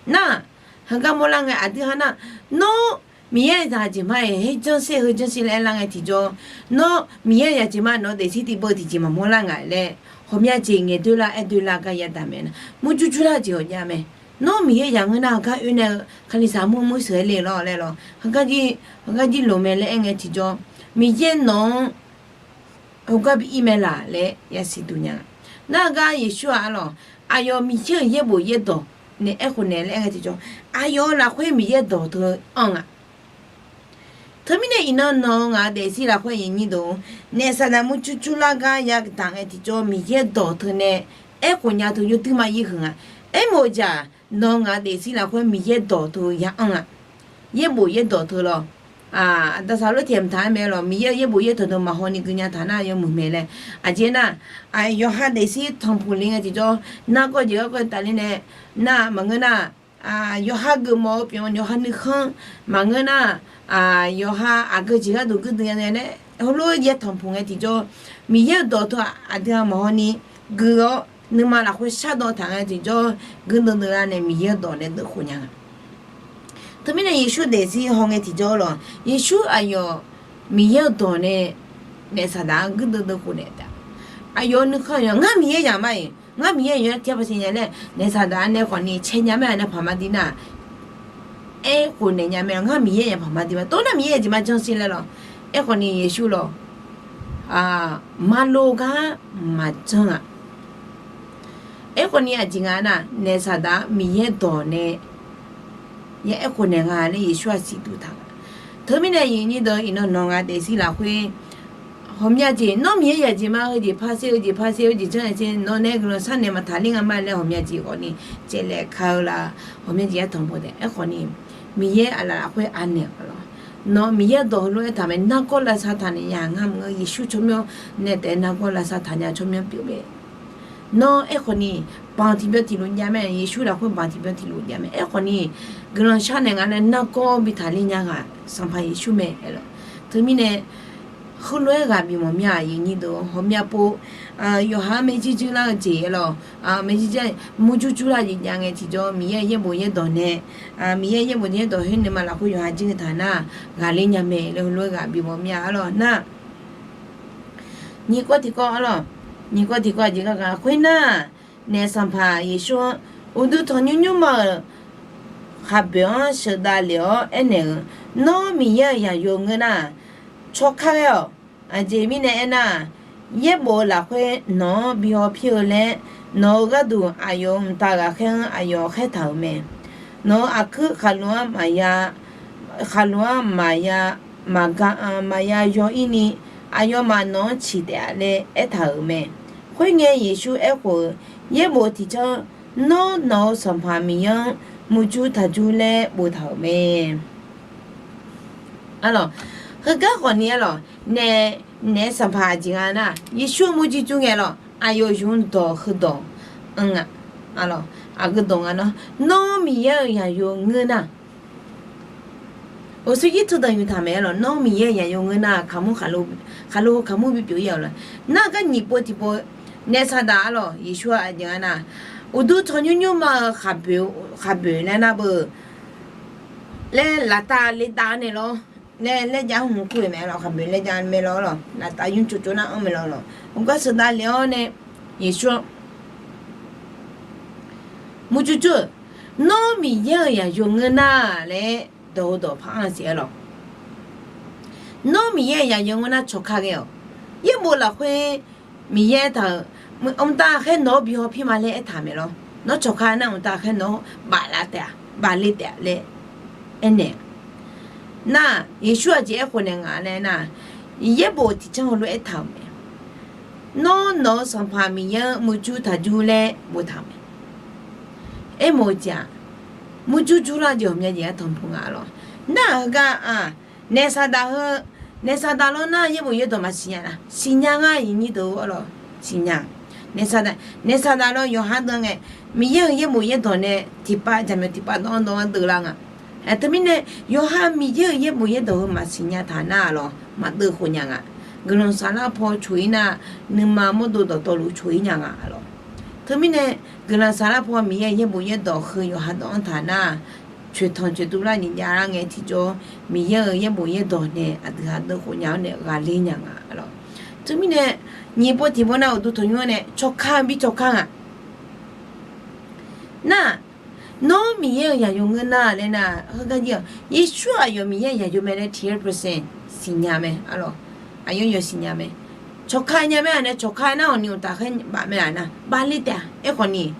Nar, heugar mawrlar ngae aqdui ha nar, nawr Miqyaer zaq jeq ma-iq her janr sher heu janr sher laer aerlar ngae tiqjawr, nawr Miqyaer zaq jeq ma nawq-eu daefzir tiqbeu tiqjeq maqmawr lar nga laer, ghawqmya jeq ngaeq doerlar aer doerlar gar yadaq mae nar, murjur jurlar jeq ghawqjav mae. Nawr Miqyaer zaq ngeur nar heugar oe nae-eu kalizaq mur muir sheuq-aer le lawr laer lawr, heugar jir loq mae laer aer ngae tiqjawr, Miqyaer nawq-anr heugar bi ir mae laq laer yasiq duq nya. Nar heugar Yeqsur-aq arlawq, aqyawf Miqyaer-euq yaerbof yaerdawq nae aerkhof naeq laer aer ngae tiqjawr, aqyawf-euq lafkhoer Miqyaer dawq teu anr nga. Teumirnae iqnan nawq-eu ngaq-eu daefzir lafkhoer aqyuif aqnyir deuq, naef Saqdaq murjur jurlar gar yadaq ngae tiqjawr, Miqyaer dawq teu nae aerkhof nya teu yawduir ma ir huiq nga. Aermawf-eu jeq-aq, nawq-eu ngaq-eu daefzir lafkhoer Miqyaer dawq teu ya anr nga. Yaerbof yaerdawq teu lawr. Aqda saqlof tiq yamq taq-aer mae lawq, Miqyaer-euq yaerbof yaerdawq teu maqhaw ni gui nya taq nar yawmuiq mae laer. Aqjeq nar, yawqha daefzir tanqpuq le ngae tiqjawr, nargawr jeq garkawv tafler nae, nar maqngeur nar, yawqha geufmawf-eu pyeuf-eu yawqha nuikhanr maqngeur nar, yawqha aqgeu jeq gharduq guirdeuv ya nae laer heulof-aer ya tanqpuq ngae tiqjawr, Miqyaer-euq dawq teu aqdui-aq maqhaw ni gui-awr nuima lafkhoer shardawv taq ngae tiqjawr, guirdeuv deuv lar nae Miqyaer-euq dawq nae deuvkhof nya nga. Teumirnae Yeqsur daefzir haw ngae tiqjawr lawq, Yeqsur aqyawf Miqyaer-euq dawq nae naef Saqdaq-anr guirdeuv deuvkhof naeq taef. Aqyawf-eu nuikhanr yawq ngar Miqyaer zaq ma-iq, ngar Miqyaer yawq-aer tiqyar basiq nya laer naef Saqdaq-anr nae khawfni cae nya mae, nae paq ma dir nar, aerkhof naeq nya mae, ngar Miqyaer yaq paq ma dir ma, tov nar Miqyaer jeq ma janr sher laer lawq. Aerkhawfni Yeqsur lawq, marlo gar maqjanr-aq. Aerkhawfni aqjeq nga nar, naef Saqdaq-anr Miqyaer dawq nae ya aerkhof naeq nga laer Yeqsur-aq siqduq taq nga. Teumirnae aqyuif aqnyir deuq, iqnan nawq-eu ngaq-eu daefzir lafkhoer ghawqmya jeq, nawr Miqyaer yaq jeq ma, heujeq par sher, heujeq par sher, heujeq janr naeq sher, nawq nae guiqlanq sharnaeq maqtaq ler nga ma laer ghawqmya jeq khawfni caevlaeq ka-eu la, ghawqmya jeq ya tanqpuq taef. Aerkhawfni Miqyaer aqlaf lafkhoer anaeq-a lawq. Nawq Miqyaer dawq heulof-aer taq mae, nargawr lavsav taq naeq nya ngar maqngeur, Yeqsur tsawrmyanr nae taef nargawr lavsav taq nya tsawrmyanr pyeuf mae. Nawr aerkhawfni banq tiqbyan tiqlof jav mae, Yeqsur lafkhoer banq tiqbyan tiqlof jav mae. Aerkhawfni guiqlanq sharnaeq nga laer nargawr bi taq ler nya ghaq Sanqpaq Yeqsur mae aer lawq. Teumirnae heulof-aer ghaq bif mawf mya-aq, aqyuif aqnyir deuq, ghawqmya pov yawqha-anr maerjuir juir lar-eu jeq aer lawq, maerjuir juir murjur jur lar jeq jav ngae tiqjawr, Miqyaer yaerbof yaerdawq nae, Miqyaer yaerbof yaerdawq khoer nuima lafkhoer yawqha juir taq nar, ghaqler nya mae laer heulof-aer ghaq bif mawf mya-a lawq nar. Nyiq kawv tiqkawv-a lawq, nyiq kawv tiqkawv aqjeq garkawv khoernar, naef Sanqpaq Yeqsur-anr uqduq tanqnymr nymrma-euq khaqboeq-anr sheuqdav lef-awr aernaeq-euq, Nawr Miqyaer-euq zaqyo ngeur nar, tsawrkar ghae-awq. Aqjeq mirnae aernar, yaerbof-eu lafkhoer nawq-anr bi hawpir-eu laer, nawq-euq gharduq aqyawf-euq mqtav ghaqkhaer-anr aqyawf khaertaq-euq mae. Nawq-euq aqkuir khaqlo-anr maqya, khaqlo-anr maqya, maqga, maqya yaw-ir ni, aqyawfmaf nawq-anr ciq taef-a laer aertaq-euq mae. Khoerngae Yeqsur aerkhof-eu, Yaerbof tiqjanr, Nawr nawq-euq Sanqpaq Miqyaer-anr murjur taqjur laer boftaq-euq mae. Arlawq, heugar khawfni arlawq, naef, naef Sanqpaq aqjeq nga nar, Yeqsur murjur jur ngae lawq, aqyawf yuf-eu dawq heudawq anr nga. Arlawq, Aqgeu dawq nga nar, Nawr Miqyaer-euq yaqyo ngeur nar, awqsur yir teu danqnymq taq maeq-aer lawq. Nawr Miqyaer-euq yaqyo ngeur nar, kaqmur khaqlo, khaqlo kaqmur bipyeuf ir-awq lawq. Nar gar nyiq pov tiqpov, naef saqdaq-a lawq. Yeqsur-aq aqjeq nga nar, uqduq tanqnymr nymrma-eu khaqboeq, khaqboeq laer nar beu laer laftav le dav naeq lawr. Nae laerjav-anr hmq kur-euq mae lawq. Khaqboeq laerjav mae lawr lawq. Laftav nymr tsovtsov nar anr mae lawr lawq. Heugar sheuqdav le-awr nae, Yeqsur-anr murjur jur-euq, Nawr Miqyaer-euq yaqyo ngeur nar laer dawq-eu dawq par-anr siq-aer lawq. Nawr Miqyaer-euq yaqyo ngeur nar cawqkar ghae-awq. Yaerbof lafkhoer Miqyaer aertaq-euq, mqtav khaer nawq-anr bi hawpir ma laer aertaq mae lawr. Nawr cawqkar nar mqtav khaer nawq-anr baflav taef-a, bafle taef-a laer aernaeq-a. Nar, Yeqsur aqjeq aerkhof naeq nga laer nar, yaerbof tiqcanr heulof-aer aertaq-euq mae. Nawr nawq-eu Sanqpaq Miqyaer-anr murjur taq jur laer boftaq-euq mae. Aermawf-eu jeq-aq, murjur jurlar jeq ghawqmya jeq-aer tanqpuq nga lawq. Nar-aq heugar-aq, naef saqdaq heu, naef saqdaq lawr nar yaerbof yaerdawq maqsiq nya nar, siqnya ngar iqnyir deuq-awr lawq. Siqnya. Naef saqdaq, naef saqdaq lawr yawqha deuv ngae, Miqyaer-euq yaerbof yaerdawq nae tiqpav jaqmyawf tiqpav dawv-anr dawv-anr deuvlar nga. Aer, teumirnae yawqha Miqyaer-euq yaerbof yaerdawq heu maqsiq nya taq nar-aq lawq, maqdeuv khof nya nga. Guiqlanq saflar paw coq-ir nar, nuima mawrdo dawqtawvluf coq-ir nya nga lawq. Teumirnae guiqlanq saflar paw Miqyaer-euq yaerbof yaerdawq heu yawqha dawv-anr taq nar, coeqtanq coeqduvlar nyiq javlar ngae tiqjawr, Miqyaer-euq yaerbof yaerdawq nae aqdui ha deuv khof nya-awr nae ghaqler nya nga lawq. Teumirnae nyiq pov tiqpov nar uqduq tanqnymr-anr nae cawqkar bi cawqkar nga. Nar, Nawr Miqyaer-euq yaqyo ngeur nar laer nar, heugar jir-awq, Yeqsur aqyawf Miqyaer-euq yaqyo mae laer tiq percent siqnya mae. Aqyawf yawsiq nya mae. Cawqkar nya mae-aq nae, cawqkar nar awqni uqtaf khaer baf mae-aq nar, bafle taef-a. Aerkhawf ni,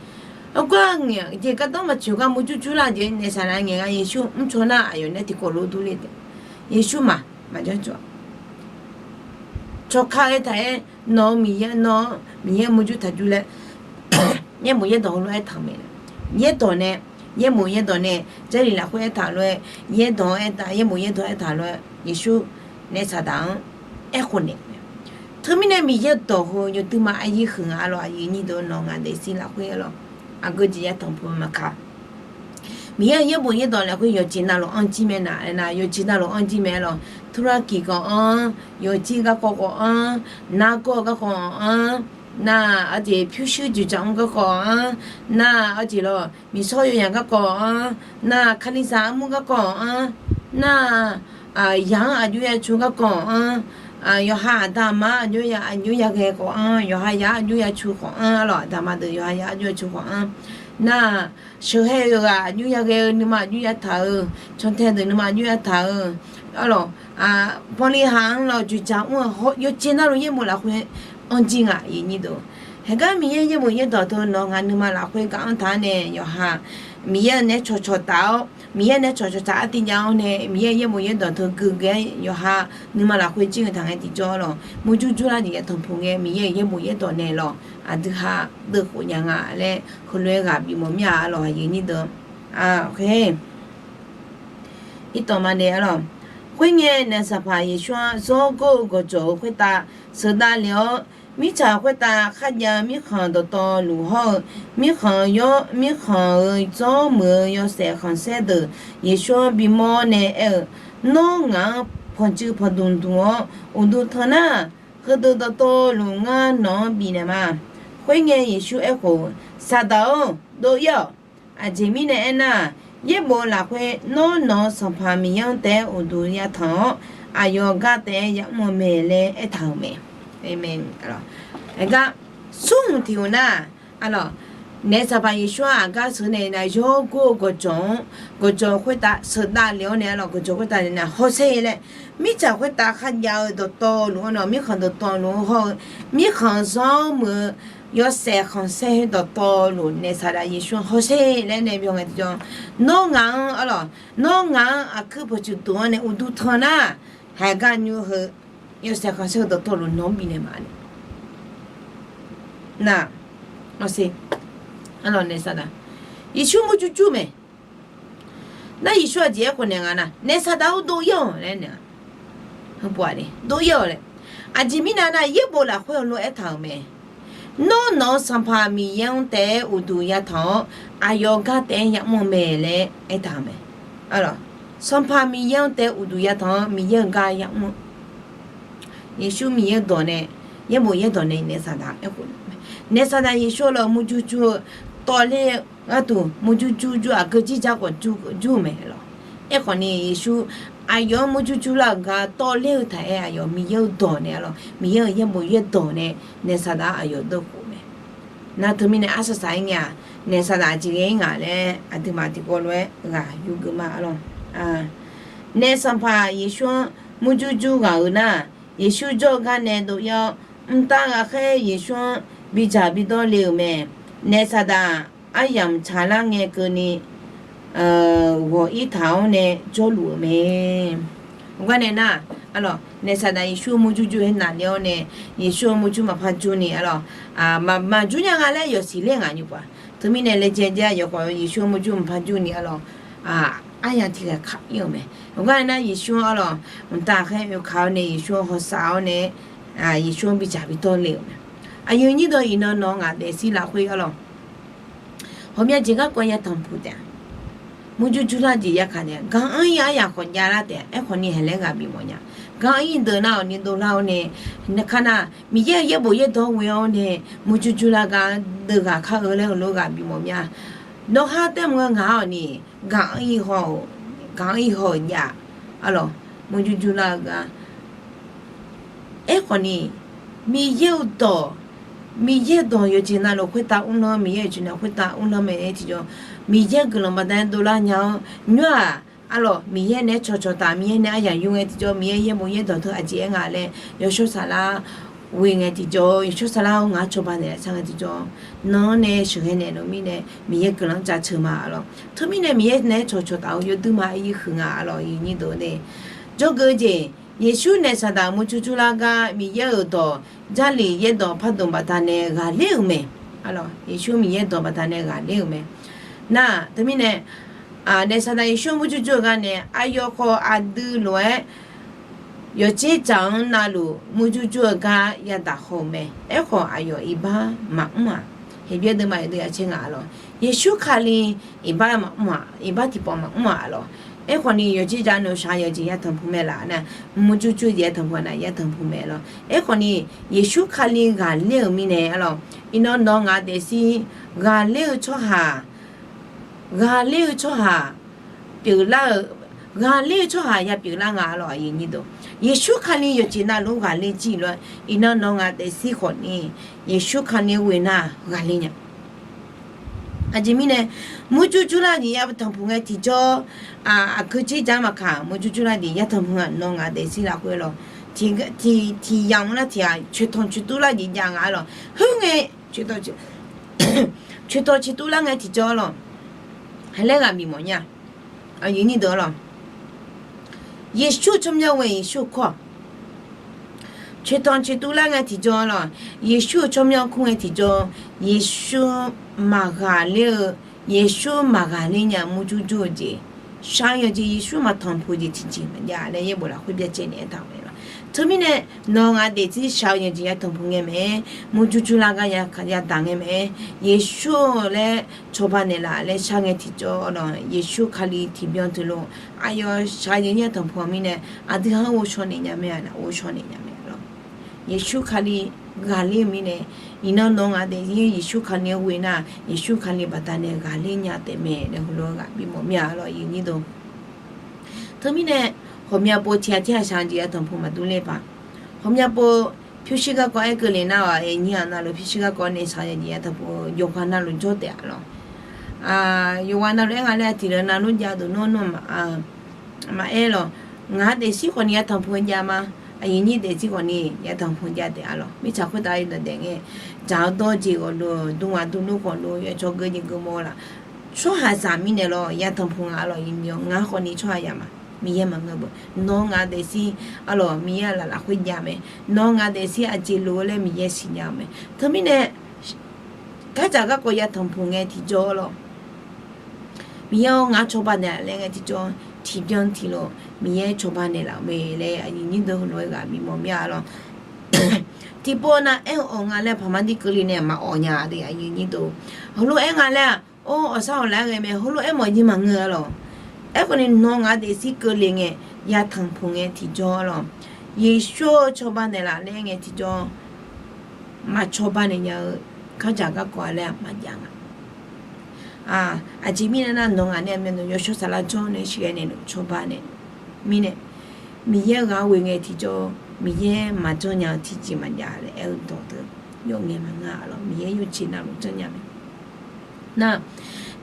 heugar ngaeq-a jeq gardanr maqtsoeq gar murjur jurlar jeq naef saqdaq ngaeq gar Yeqsur mrcaw nar aqyawf nae tiqkawv lof durle taef. Yeqsur maq, maqjanr cawq. Cawqkar-aer taq-aer, nawq-eu Miqyaer, nawr Miqyaer murjur taq jur laer, yaerbof yaerdawq heulof-aer aertaq-euq mae. Yaerdawq nae, yaerbof yaerdawq nae, Jarlif lafkhoer aertaq lof-aer, yaerdawq-anr aertaq, yaerbof yaerdawq aertaq lof-aer, Yeqsur naef saqdaq-anr aerkhof naeq-eu mae. Teumirnae Miqyaer dawq heu yawduima aryir huiq nga lawq. Aqyuif nyir deuq nawq ngaq daefzir lafkhoer-aer lawq, aqgeu jeq ya tanqpuq maqkaq. Miqyaer-euq yaerbof yaerdawq lafkhoer yawqjeq navluf anr jir mae nar, aernar yawqjeq navluf anr jir mae-aer lawq. Turlarkiq khawf anr, yawqjir garkawv khawf anr, nargawr garkawv anr, nar, arjeq pyurshuir dzoeqdzaq mr garkawv anr, nar, arjeq lawq, miqsawr yawyaq garkawv anr, nar, kalizaq armur garkawv anr, nar, yaq-anr aqjox ya cu garkawv anr, yawqha aqda aqma aqjox ya, aqjox ya ghae khawf anr, yawqha yaq-anr aqjox ya cu khawf anr, arlawq, aqda aqma deuq yawqha yaq-anr aqjox ya cu khawf anr, nar, sheuqhae-eu ghaq aqjox ya ghae-eu nuima aqjox ya taq-eu, cantae deuq nuima aqjox ya taq-eu, arlawq, banlihaq-anr lawq dzoeqdzaq mr-eu yawqjeq navluf yaerbof lafkhoer anr jir nga, aqyuif nyir deuq. Heugar Miqyaer yaerbof yaerdawq teu nawq ngaq nuima lafkhoer gar anr taq-anr nae yawqha Miqyaer-euq nae cawqcawq taf-awr, Miqyaer nae cawqcawq taf artiv jav-awr nae Miqyaer yaerbof yaerdawq teu gui ghae-aer yawqha nuima lafkhoer jir-eu taq ngae tiqjawr lawq, murjur jurlar jeq ya tanqpuq ngae Miqyaer-euq yaerbof yaerdawq nae lawq, aqdui ha deuvkhof nya nga laer heulof-aer ghaq bifmawf mir-a, arlawq, aqyuif nyir deuq. Iqtawf ma nae arlawq. Khoerngae naef saqpaq Yeqsur-anr zawr gor-eu gawqjawq-eu khoertav sheuqdav le-awr, mirtsaq khoertav kharjav-eu mirkhanq dawqtawvluf hawr-eu, mirkhanq-eu yawr, mirkhanq-euq zawr muiq-eu yawshaef khanqsaer deuq Yeqsur-anr bimawr nae aer-euq, Nawr ngaq-anr pawqtsuif pawqdmq dmq-awr uqduq tan nar, heudeuq dawqtawvluf ngar nawq-anr bifnaeq ma. Khoerngae Yeqsur aerkhof-eu, Saqdaq-or, dov-ir-awq. Aqjeq mirnae aernar, yaerbof lafkhoer Nawr nawq-eu Sanqpaq Miqyaer-anr taef-aer uqduq yatanq-awr, aqyawf gar taef-aer yamr-eu mae laer aertaq-euq mae. Aqmeq. Aqgar, smr hmq tiq hmq nar, arlawq, naef saqpaq Yeqsur-anr aqgar sheuq nae nar, yawr gor-eu gawqjawq-anr, gawqjawq khoertav sheuqdav le-awr nae arlawq, gawqjawq khoertav nae nar hawsher laer, mirtsaq khoertav kharjav-eu dawqtawvluf-anr nawq, mirkhanq dawqtawvluf-anr hawr-eu, mirkhanq-eu zawr muiq-eu yawshaef khanqsaer dawqtawvluf naef saqdaq Yeqsur-anr hawsher laer nae byan ngae tiqjawr, Nawr ngaq-anr arlawq, Nawr ngaq-anr aqkuir pawqtsuif dmq-awr nae uqduq tan nar, haiq gar nymr heu yawshaef khanqsaer-eu dawqtawvluf nawq-anr bifnaeq ma nae. Nar, arlawq, naef saqdaq, Yeqsur murjur jur mae. Nar Yeqsur aqjeq aerkhof naeq nga nar, naef saqdaq-or, dov-ir-awq laer nae, heupov-a ni dov-ir-awq laer. Aqjeq mirnae nar, yaerbof lafkhoer heulof-aer aertaq-euq mae. Nawr nawq-eu Sanqpaq Miqyaer-anr taef-aer uqduq yatanq-awr, aqyawf gar taef-aer yamr-eu mae laer aertaq-euq mae. Sanqpaq Miqyaer-anr taef-aer uqduq yatanq-awr, Miqyaer-euq gar yamr-eu Yeqsur Miqyaer-eu dawq nae, yaerbof yaerdawq nae naeq saqdaq aerkhof nae, naeq saqdaq Yeqsur-a lawq, murjur jur-eu tawvler-eu gharduq murjur jur jur, aqgeu jir jar khawf jur-eu mae lawq. Aerkhawf ni Yeqsur aqyawf-anr murjur jur lar-euq gar tawvler-eu taq-aer aqyawf Miqyaer-eu dawq nae-a lawq, Miqyaer-euq yaerbof yaerdawq nae naeq saqdaq-awr aqyawf dawrkhof mae. Nar teumirnae arsaq saq-aer ngae-aq, naeq saqdaq jeq ghae-ir ngaq laer aqduimaf tiqkawv lof-aer ghaq yurgeuf ma-a lawq. Naeq Sanqpaq Yeqsur-anr murjur jur ghaq-euq nar, Yeqsur jawr-eu gar nae dov-ir-awr, mqtav ghaqkhaer Yeqsur-anr bidzaq bidawr le-euq mae. Naeq saqdaq aryamq tsaqlar ngae keuvni ghawq-ir taq-awr nae jawrluf-euq mae. Gar nae nar, naeq saqdaq Yeqsur-eu murjur jur-aer naqler-awr nae, Yeqsur-eu murjur maqpar jur ni-a lawq, maqjur nya nga laer yawsiq ler ngaq nymr paf. Teumirnae laejae jae yawqghaq Yeqsur-eu murjur maqpar jur ni-a lawq, aryamq tiq ghaq kaq-ir-euq mae. Gar nae nar Yeqsur-anr-a lawq, mqtav ghaqkhaer oekaq-awr nae Yeqsur-anr hawsav-awr nae, Yeqsur-anr bidzaq bidawr le-euq mae. Aqyuif nyir deuq iqnan nawq-eu ngaq daefzir lafkhoer-a lawq, ghawqmya jeq garkawv yatanq puq taef-a. Murjur jur lar jeq yakaq nae, gaq-anr-ir aryaq khawf javlar taef-a. Aerkhawf ni haeq laer ghaq bifmawf nya. Gaq-anr-ir deuq nar-awq ni dovlar-awr nae, kar nar Miqyaer-euq yaerbof yaerdawr ghoe-awr nae, murjur jur lar gar deuv ghaq kar-eu laer heulof ghaq bifmawf mya. Nawr har taef mr-eu ngaq-awq ni, gaq-anr-ir haw-eu, gaq-anr-ir haw-euq jav-a lawq, murjur jur lar-eu gar. Aerkhawf ni, Miqyaer-eu dawq, Miqyaer-eu dawq yawqjeq navluf khoertav mrlanr, Miqyaer-euq jeq navluf khoertav mrlanr mae-aer tiqjawr, Miqyaer-eu guiqlanq baqdanae dovlar nya-awr nymr-aq, a lawq, Miqyaer naeq-aer cawqcawq taf, Miqyaer nae aryaq yur ngae tiqjawr, Miqyaer yaerbof yaerdawq teu aqjeq-aer nga laer yawshawr saflar ghoe ngae tiqjawr, yawshawr saflar-awr ngaq-anr cawba naeqlaf sar ngae tiqjawr, nan-anr nae sheuqghae naeqlaf-eu mirnae Miqyaer guiqlanq-anr jaceuq ma-a lawq. Teumirnae Miqyaer naeq-aer cawqcawq taf-eu yawduir ma-aer yir huiq nga-a lawq, iqnyir deuq nae. Jawrgeuf-eu jeq, Yeqsur naeq saqdaq murjur jur lar gar Miqyaer-euq dawq Jarlif yaerdawq pardmq baqdanae ghaqler-euq mae. Yeqsur Miqyaer dawq baqdanae ghaqler-euq mae. Nar teumirnae, naeq saqdaq Yeqsur murjur jur-eu gar nae aqyawf khawf aqdui lof-aer yawqdzer dzaq-anr navluf murjur jur-eu gar yadaq haw-euq mae. Aerkhawf aqyawf iqbax maqmr-aq, Heqbyaer deuvma yawdui yacaer ngaq-a lawq. Yeqsur Kali iqbax maqmr-aq, iqbax tiqpawf maqmr-aq lawq. Aerkhawf ni yawqdzer dzaq nawq shaq-eu jeq yatanq puq mae laf nar, murjur jur-eu jeq yatanq puq nar yatanq puq mae lawq. Aerkhawf ni Yeqsur Kali ghaqler-euq mirnae-a lawq, iqnan nawq-eu ngaq daefzir ghaqler-eu tsawrhaq ghaqler-eu tsawrhaq pyeuflar-eu, ghaqler-eu tsawrhaq ya pyeuflar nga-a lawq, aqyuif nyir deuq. Yeqsur Kali yawqjeq navluf ghaqler jir lof-aer iqnan nawq-eu ngaq daefzir khawf ni, Yeqsur Kali-anr ghoe nar ghaqler nya. Aqjeq mirnae, murjur jur lar jeq yatanq puq ngae tiqjawr, aqgeu jir ja maqkaq, murjur jur lar jeq yatanq puq nga nawq-eu ngaq daefzir lafkhoer lawq. Tiq, tiq yamq lar tiq ghaq coeqtanq coeqtuv lar jeq jav nga-a lawq. Khoerngae coeqtanq coeqtuv lar ngae tiqjawr lawq. Haeq laer ghaq bifmawf nya. Aqyuif nyir deuq-a lawq. Yeqsur-eu tsawrmyanr ghoe Yeqsur-eu kur-aq, coeqtanq coeqtuv lar ngae tiqjawr lawq. Yeqsur-euq tsawrmyanr kur ngae tiqjawr, Yeqsur maqghaqler-eu, Yeqsur maqghaqler nya murjur jur-eu jeq, shaq-eu yawqjeq Yeqsur maqtanq puq-eu jeq tiqjeq maqjav laer yaerbof lafkhoer byacaevni aertaq-euq mae lawq. Teumirnae, nawq-eu ngaq daefzir shaq-eu yawqjeq yatanq puq ngae mae-aer, murjur jur lar gar yadaq ngae mae-aer, Yeqsur-eu laer cawba naeqlaf laer shar ngae tiqjawr lawq. Yeqsur Kali tiqbyan teulof aqyawf shaq-eu jeq yatanq puq-eu mirnae, aqdui-anr ghovshaw naeq nya mae-a, ghovshaw naeq nya mae lawq. Yeqsur Kali ghaqler-eu mirnae, iqnan nawq-eu ngaq daefzir Yeqsur Kali-anr ghoe nar, Yeqsur Kali baqdanae ghaqler nya taef mae laer heulof-aer ghaq bifmawf mya-a lawq, aqyuif nyir deuq. Teumirnae, ghawqmya pov tiq ghaq tir ghaq shaq-eu jeq yatanq puq maqdur ler paq. Ghawqmya pov pyurshuir garkawv aer keuvle nar-aq, aqnyir-aq navluf pyurshuir garkawv nae shaq-eu jeq yatanq puq yawqghaq navluf jawr taef-a lawq. Yawqghaq navluf aer nga laer tiqle navluf jav deuq nawr nawr maqaer lawq. Ngaq-eu daefzir khawfni yatanq puq jav ma. Aqyuif nyir daefzir khawfni yatanq puq jav taef-a lawq. Mirtsaq khoertav yawdawq daef ngae, dzaq-awr dawr jeq ghawqlof, dm ghaq dm luf khawf lof, yawcawq geu jeq geu mawr laf. Tsawrhaqzaq mirnae lawq yatanq puq nga-a lawq, iqnan ngar khawfni tsawrhaq yamq-a. Miqyaer maqngeur beu. Nawq-eu ngaq daefzir a lawq, Miqyaer-aq laf lafkhoer jav mae. Nawq-eu ngaq daefzir aqjeq lof-eu laer Miqyaer siqnya-eu mae. Teumirnae, gardzaq garkawv yatanq puq ngae tiqjawr lawq. Miqyaer-awr ngar cawba naeqlaf laer ngae tiqjawr, tiqbyan tiqlof Miqyaer cawba naeqlaf-eu mae laer aqyuif nyir deuq heulof-aer ghaq bifmawf mya-a lawq. tiqpov nav aer-eu awq nga laer paqmar dir keuvle nae maqawq nya-a. Heulof-aer nga laer-aq, or, awqsar awqlaer ghae mae, heulof-aer mawf-eu jeq maqngeur-a lawq. Aerkhawf ni nawr ngaq daefzir keuvle ngae, yatanq puq ngae tiqjawr-a lawq. Yeqsur-eu cawba naeqlaf laer ngae tiqjawr, maqcawba naeq nya-eu kardzaq garkawv-a laer maqjav nga. Aqjeq mirnae nar, nawr ngaq nae mae nawq yawshawr saflar janr nae shir-aer naeq-euq cawba naeq-eu mirnae, Miqyaer ghaq ghoe ngae tiqjawr, Miqyaer maqjanr nya-eu tiqjeq maqjav laer aer-eu dawq teu, yawf ngae maqngeur-a lawq. Miqyaer yawjeq navluf janrnya mae. Nar,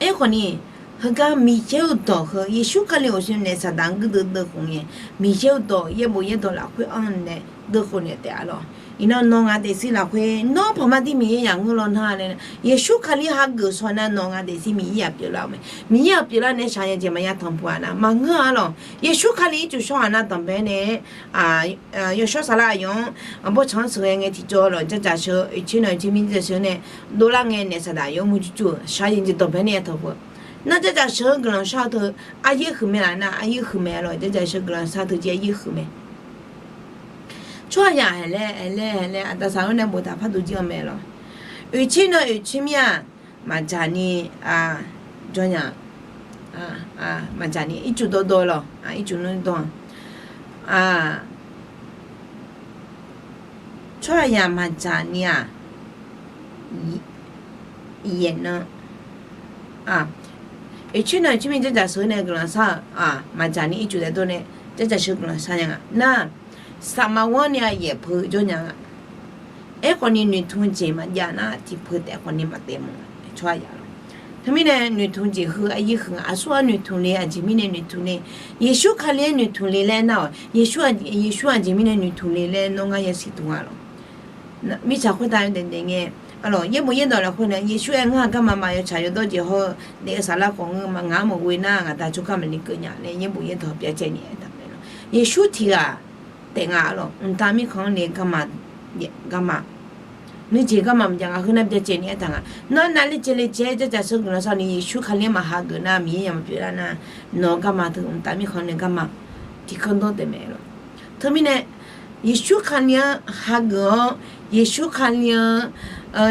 aerkhawf ni, heugar Miqyaer-euq dawq heu, Yeqsur Kali awqshoe naeq saqdaq-anr guirdeuv deuvkhof ngae, Miqyaer-euq dawq yaerbof yaerdawq lafkhoer anr nae deuvkhof naeq taef-a lawq. Iqnan nawr ngaq daefzir lafkhoer nawr paqmar dir Miqyaer yaq ngeur law nar laer, Yeqsur Kali hageuf shaw nar nawr ngaq daefzir Miqyaer yaq pyeuflar-eu mae. Miqyaer yaq pyeuflar nae shaqzanq jeq maqya tanqpuq-a nar maqngeur-a lawq. Yeqsur Kali ircuf shawr-aq nar danqbae nae, yawshawr saflar aqyawf-anr bawrtsanq-anr sheuqghae ngae tiqjawr lawq, dzardzaq sheuq-eu oeqtser nan oeqtser mir dzaq sheuq-eu nae dovlar ngae naeq saqdaq yawmuiq jurjur-euq shaqzanq jeq danqbae nae ya tanqpuq. Nar dzardzaq sheuq-eu guiqlanq shar-eu teu, aryaer huiqmae laf nar aryaer huiqmae lawq, dzardzaq sheuq-eu guiqlanq shar teu jeq aryaer huiqmae. Tsawrhaqzaq haeqlaer haeqlaer haeqlaer aqda saqlar nae boftaq par dov jir-eu mae lawq. Oeqtser nan oeqtser mir-aq, maqdzaq ni jawr nya, maqdzaq ni ircuf dawrdawr lawq, ircuf nmr dawr-a. Tsawrhaqzaq maqdzaq ni-aq, yaeq nan, oeqtser nan oeqtser mir dzardzaq sheuq nae guiqlanq shar-eu, maqdzaq ni ircuf daef dawr nae dzardzaq sheuq guiqlanq shar nya nga nar, saqmaq ghanr ni-a yaeq peuq jawr nya nga. Aerkhawf ni noeqtmq jeq maqjav nar tiqpeuq taef khawf ni maqtaef mawf-a. Tsawrhaqzaq lawq. Teumirnae noeqtmq jeq heu aryaer huiq nga, aqsur-aq noeqtmq le, aqjeq mirnae noeqtmq le, Yeqsur Kali-aer noeqtmq le laer nar-awq, Yeqsur aqjeq mirnae noeqtmq le laer nawr ngar yasiq tmq-a lawq. Mirtsaq khoertav yawdaef daef ngae, arlawq, yaerbof yaerdawq lafkhoer nae Yeqsur aer ngar-aq garma ma, yawtsaq yawdawr jeq hawr-eu daef-eu saflar khawf ngeur ma, ngaq-anr maqghoe nar ngaq da tsawrkar maqli keuv nya laer yaerbof yaerdawq byacaevni aertaq mae lawq. Yeqsur tiq ghaq taef nga, arlawq, mqtav mirkhanq-anr nae garma, garma nuijeq garma maqjav nga, heu nar byacaevni aertaq nga. Nawr navle caevle caev dzardzaq sheuq guiqlanq shar ni Yeqsur Kali-anr maqhageuf nar Miqyaer yamq pyeuflar nar, nawq-eu garma teu mqtav mirkhanq-anr nae garma tiqkanr dawr taef mae lawq. Teumirnae Yeqsur Kali-anr hageuf-awr, Yeqsur Kali-anr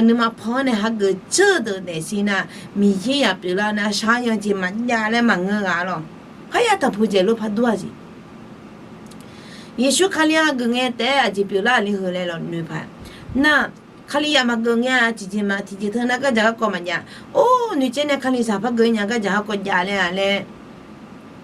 nuima paw-anr nae hageuf dzeur-eu deuq daefzir nar, Miqyaer yaq pyeuflar nar shaqzanq jeq maqjav laer maqngeur ghaq lawq. Parya tanqpuq jeq lof par dur-a jeq. Yeqsur Kali-anr hageuf ngae taef-aer aqjeq pyeuflar-euq le heu laer lawq noeqpaq nar, Kali yaq maqgeuf ngae-a tiqjeq ma, tiqjeq teu nar gardzaq garkawv maqjav. Or, noeqtsaev nae Kalizaq par geuf-ir nya gardzaq garkawv jav laer-a laer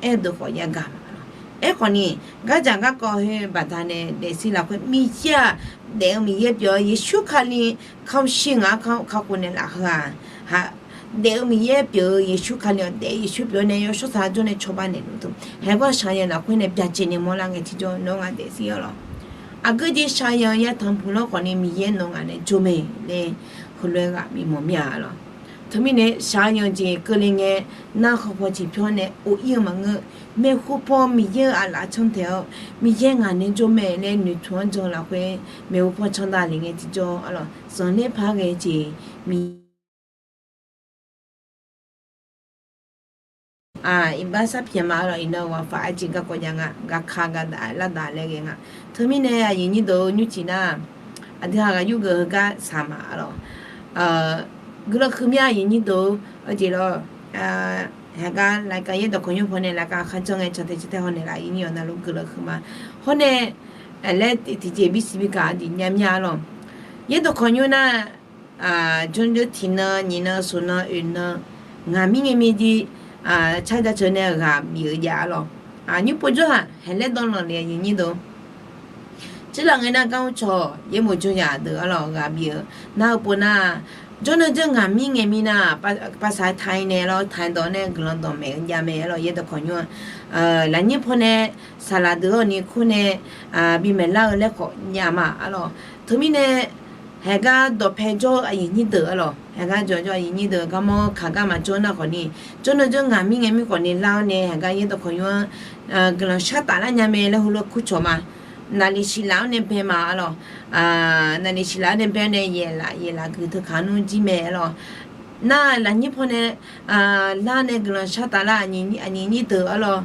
aer-eu deuq khawf yagaq ma lawq. Aerkhawf ni, gardzaq garkawv heu baqdanae daefzir lafkhoer Miqyaer-aq, daef-eu Miqyaer pyeuf-eu Yeqsur Kali kamq shir ngaq-anr kakhof naeqlaf heu-aq, daef-eu Miqyaer pyeuf-eu Yeqsur Kali-awq, daef-eu Yeqsur pyeuf-awr nae yawshawr saflar jawr nae cawba naeqluf teu, haegar shaqzanq lafkhoer nae byacaevni mawrlar ngae tiqjawr nawr ngaq daefzir-awr lawq. Aqgeu jeq shaqzanq yatanq puq lawr khawf ni Miqyaer nawq ngaq nae jawr mae laer heulof-aer ghaq bimawq mir-a lawq. Teumirnae shaqzanq jeq keuvle ngae, nar hawpaw tiqpyawr nae of-ir-eu maqngeur. Maeqhu paw Miqyaer-euq aqlaf cantaeq-awr, Miqyaer ngaq nae jawr mae laer noeqtmq-anr jan lafkhoer maeqhu paw candav le ngae tiqjawr, arlawq, zanqler par ghae jeq Miqyaer Iqbax sarpyaeq ma, arlawq, iqnan ghaqfaq arjeq garkawv jav nga, gaqka gaqdaf lardaf laer ghae nga. Teumirnae aqyuif nyir deuq-eu nymrcif nar, aqdui haq ghaq yurgeuf heugar saq ma, arlawq. Guiqlanq huiq mir-a aqyuif nyir deuq-eu, arjeq lawr, haegar รายการ yaerdawq kawqnymr pawnae รายการ kharjan ngae cantae cantae hawnaeq laf, aqyuif nyir awq navluf guiqlanq huiq ma. Hawnae, laer tiqjeq birsiq birkaq aqjeq nya mir-a, arlawq. Yaerdawq kawqnymr nar, jawrjawr tiqnan nyiqnan soqnan oeqnan ngaq mir ngae mir jir, car jaceuq nae ghaq bif-eu jav, arlawq. Nymr pov jawr-aq haeq laer dawrlanq le, aqyuif nyir deuq. Tserlaf ngae nar gar mr cawq yaerbof jawr yaq deuq, arlawq, ghaq bif-eu nar-eu pov nar, jawrnan jawr ngaq mir ngae mir nar, ภาษาไทย nae lawr ไทย dawq nae guiqlanq dawq maeq-eu jav mae, arlawq, yaerdawq kawqnymr-a. Lafnyir pawnae saqlaq deuq-awr ni kur nae bimaeq lar-eu laer khawf jav ma, arlawq. Teumirnae haegar dawqpae jawr-eu aqyuif nyir deuq, arlawq, haegar dawqpae jawr-eu aqyuif nyir deuq, garmawr kaq gar maqjawr nar khawf ni, jawrnan jawr ngaq mir ngae mir khawf ni lar-awr nae haegar yaerdawq kawqnymr-anr guiqlanq shar taf lar nya mae laer heulof kur cawq ma. Naqliq siqlaf-awr nae bae ma, arlawq. Naqliq siqlaf-awr nae bae-awr nae yaeqlaf yaeqlaf guiq teu kaq nmr jir mae, arlawq. Nar lafnyir pawnae lar nae guiqlanq shar taf lar aqnyiq nyir deuq arlawq.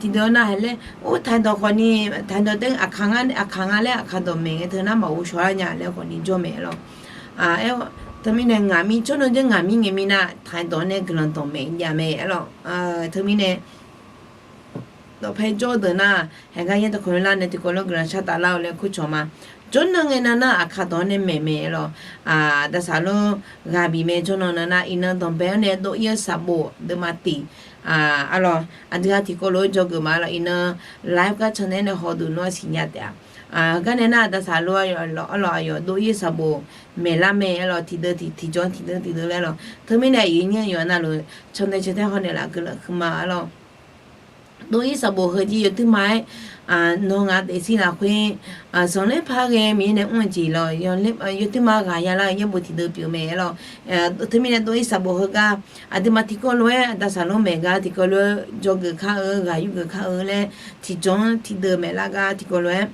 Tiqdeuq nav haeq laer or taqdawq khawfni, taqdawq taef aqkaq nga laer aqkaq dawqmaeq ngae teu nar maqghov shawq-ar nya laer khawfni jawr mae arlawq. Aer, teumirnae ngaq mir jawrnan jawr ngaq mir ngae mirnar taqdawq nae guiqlanq dawqmaeq jav mae arlawq. Teumirnae dawqpae jawr-eu deuq nar, haeq gar yaer dawqkawq lar nae tiqkawv lof guiqlanq shar taf lar-eu laer kurcawq ma. Jawrnan ngae nan nar aqkaq dawq-anr nae maeq mae arlawq. Aqda saqlor ghaq bif mae jawrnan nan nar iqnan danqbae-anr nae dov-ir-eu saqbof deuvma tiq arlawq. Aqdui ha tiqkawv lof-aer dzawgeuf ma arlawq. Iqnan live gar can nae nae hawduq nawr-aq siqnya taef-a. Gar nae nar aqda saqlor arlawq aqyawf dov-ir-eu saqbof maeqlar mae arlawq. Tiqdeuv tiq tiqjawr tiqdeuv tiqdeuv laer arlawq. Teumirnae aqyuif nyir-eu yawqha navluf can nae cae taer haw naeqlaf guiqlanq huiqma arlawq. Dov-ir saqbof heu jir yawtuir ma-aer nawq ngaq daefzir lafkhoer zanqler par ghae Miqyaer nae mr-eu jeq lawq. Yawtuir ma ghaq ya lar-eu yaerbof tiqdeuv pyeuf mae arlawq. Teumirnae dov-ir saqbof heugar aqduimaf tiqkawv lof-aer aqda saqlor maeq gar tiqkawv lof-aer dzawgeuf kar-eu ghaq yurgeuf kar-eu laer tiqjawr-anr tiqdeuv maeqlar gar tiqkawv lof-aer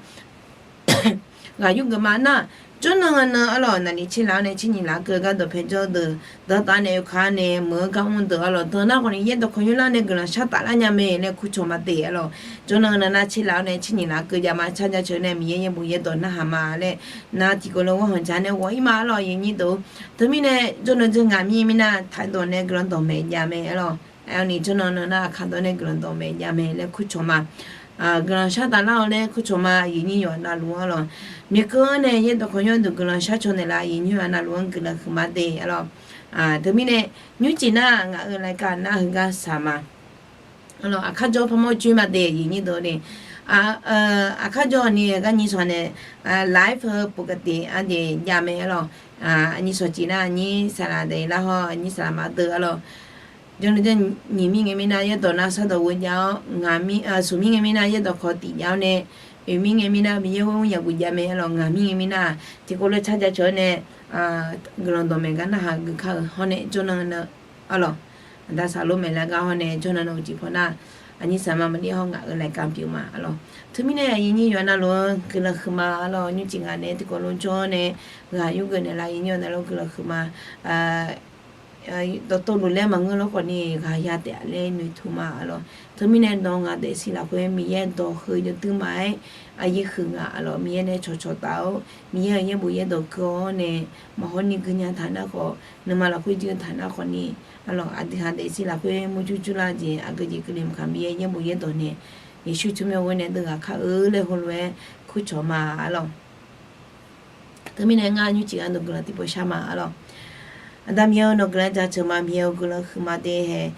ghaq yurgeuf ma nar, jawrnan nan arlawq naqli tserlaf-awr nae tser nyiq laf keuv gar dawqpae jawr-eu deuq, dawqtaf nae oekaq nae meuq-eu gar mr deuq arlawq dan nar khawfni yaer dawqkawq yurlar nae guiqlanq shar taf lar nya mae laer kurcawq ma de arlawq. Jawrnan nan nar tserlaf-awr nae tser nyiq laf keuv jav ma car jaceuq nae Miqyaer yaerbof yaerdawq narhaq ma laer nar tiqkawv lof-aer ghanqdzaq nae ghawq-ir ma arlawq aqyuif nyir deuq. Teumirnae jawrnan jawr ngaq mir mirnar taqdawq nae guiqlanq dawqmaeq jav mae arlawq. Aerni jawrnan nan nar aqkaq dawq nae guiqlanq dawqmaeq jav mae laer kurcawq ma. Guiqlanq shar taf lar-awr laer kurcawq ma aqyuif nyir yawqha navluf arlawq. Noeqkeuv-anr nae yaer dawqkawq yur duq guiqlanq shar caw naeqlaf aqyuif nyir yawqha navluf-anr guiqlanq huiqma de arlawq. Teumirnae nymrcif nar ngaq-euq laeqkaq nar heugar saq ma. Arlawq aqkar jawr parmawr coer ma de aqyuif nyir deuq ni. Aqkar jawr ni gar nyiq sawq nae live-eu pov gaq tiq arjeq jav mae arlawq. Aqnyir sawq cif nar aqnyir saqlaq daef lar hawr aqnyir saqlaq ma deuv arlawq. Jawrnan jawr nyiq mir ngae mirnar yaerdawq nar sardawq ghoe jav-awr, smq mir ngae mirnar yaerdawq kawq tiq jav-awr nae, oeq mir ngae mirnar Miqyaer-or yaqguq jav mae arlawq. Ngaq mir ngae mirnar tiqkawv lof-aer car jaceuq-awr nae guiqlanq dawqmaeq gar narhaq geuf kar-euq hawr nae jawrnan nan arlawq. Aqda saqlor maeqlar gar hawr nae jawrnan nan uqcif paw nar, aqnyir saqlaq ma maqlir hawr ngaq-euq laeqkaq pyeuf ma arlawq. Teumirnae aqyuif nyir yawqha navluf-anr guiqlanq huiqma arlawq. Nymrcif ngaq nae tiqkawv lof jawr nae ghaq yurgeuf naeqlaf aqyuif nyir yawqha navluf-anr guiqlanq huiqma. Dawqtawvluf laer maqngeur lawr khawfni ghaq ya taef-a laer noeqtmq ma arlawq. Teumirnae nawq ngaq daefzir lafkhoer Miqyaer dawq heu yawduir ma-aer aqyaer huiq ngaq arlawq. Miqyaer nae cawqcawq taf-awr Miqyaer-euq yaerbof yaerdawq keuv-awr nae maqhaw ni guinya taq nar khawf, nuima lafkhoer jir-eu taq nar khawfni arlawq, aqdui ha daefzir lafkhoer murjur jurlar jeq aqgeu jeq keuvle maqkaq Miqyaer yaerbof yaerdawq nae Yeqsur tsawrmyanr ghoer nae deuv ghaq kar-eu laer heulof-aer kurcawq ma arlawq. Teumirnae ngar nymrcif gharduq guiqlanq tiqpov shar ma arlawq. Aqda Miqyaer-eu nawq guiqlanq jaceuq ma. Miqyaer-eu guiqlanq huiqma de hae.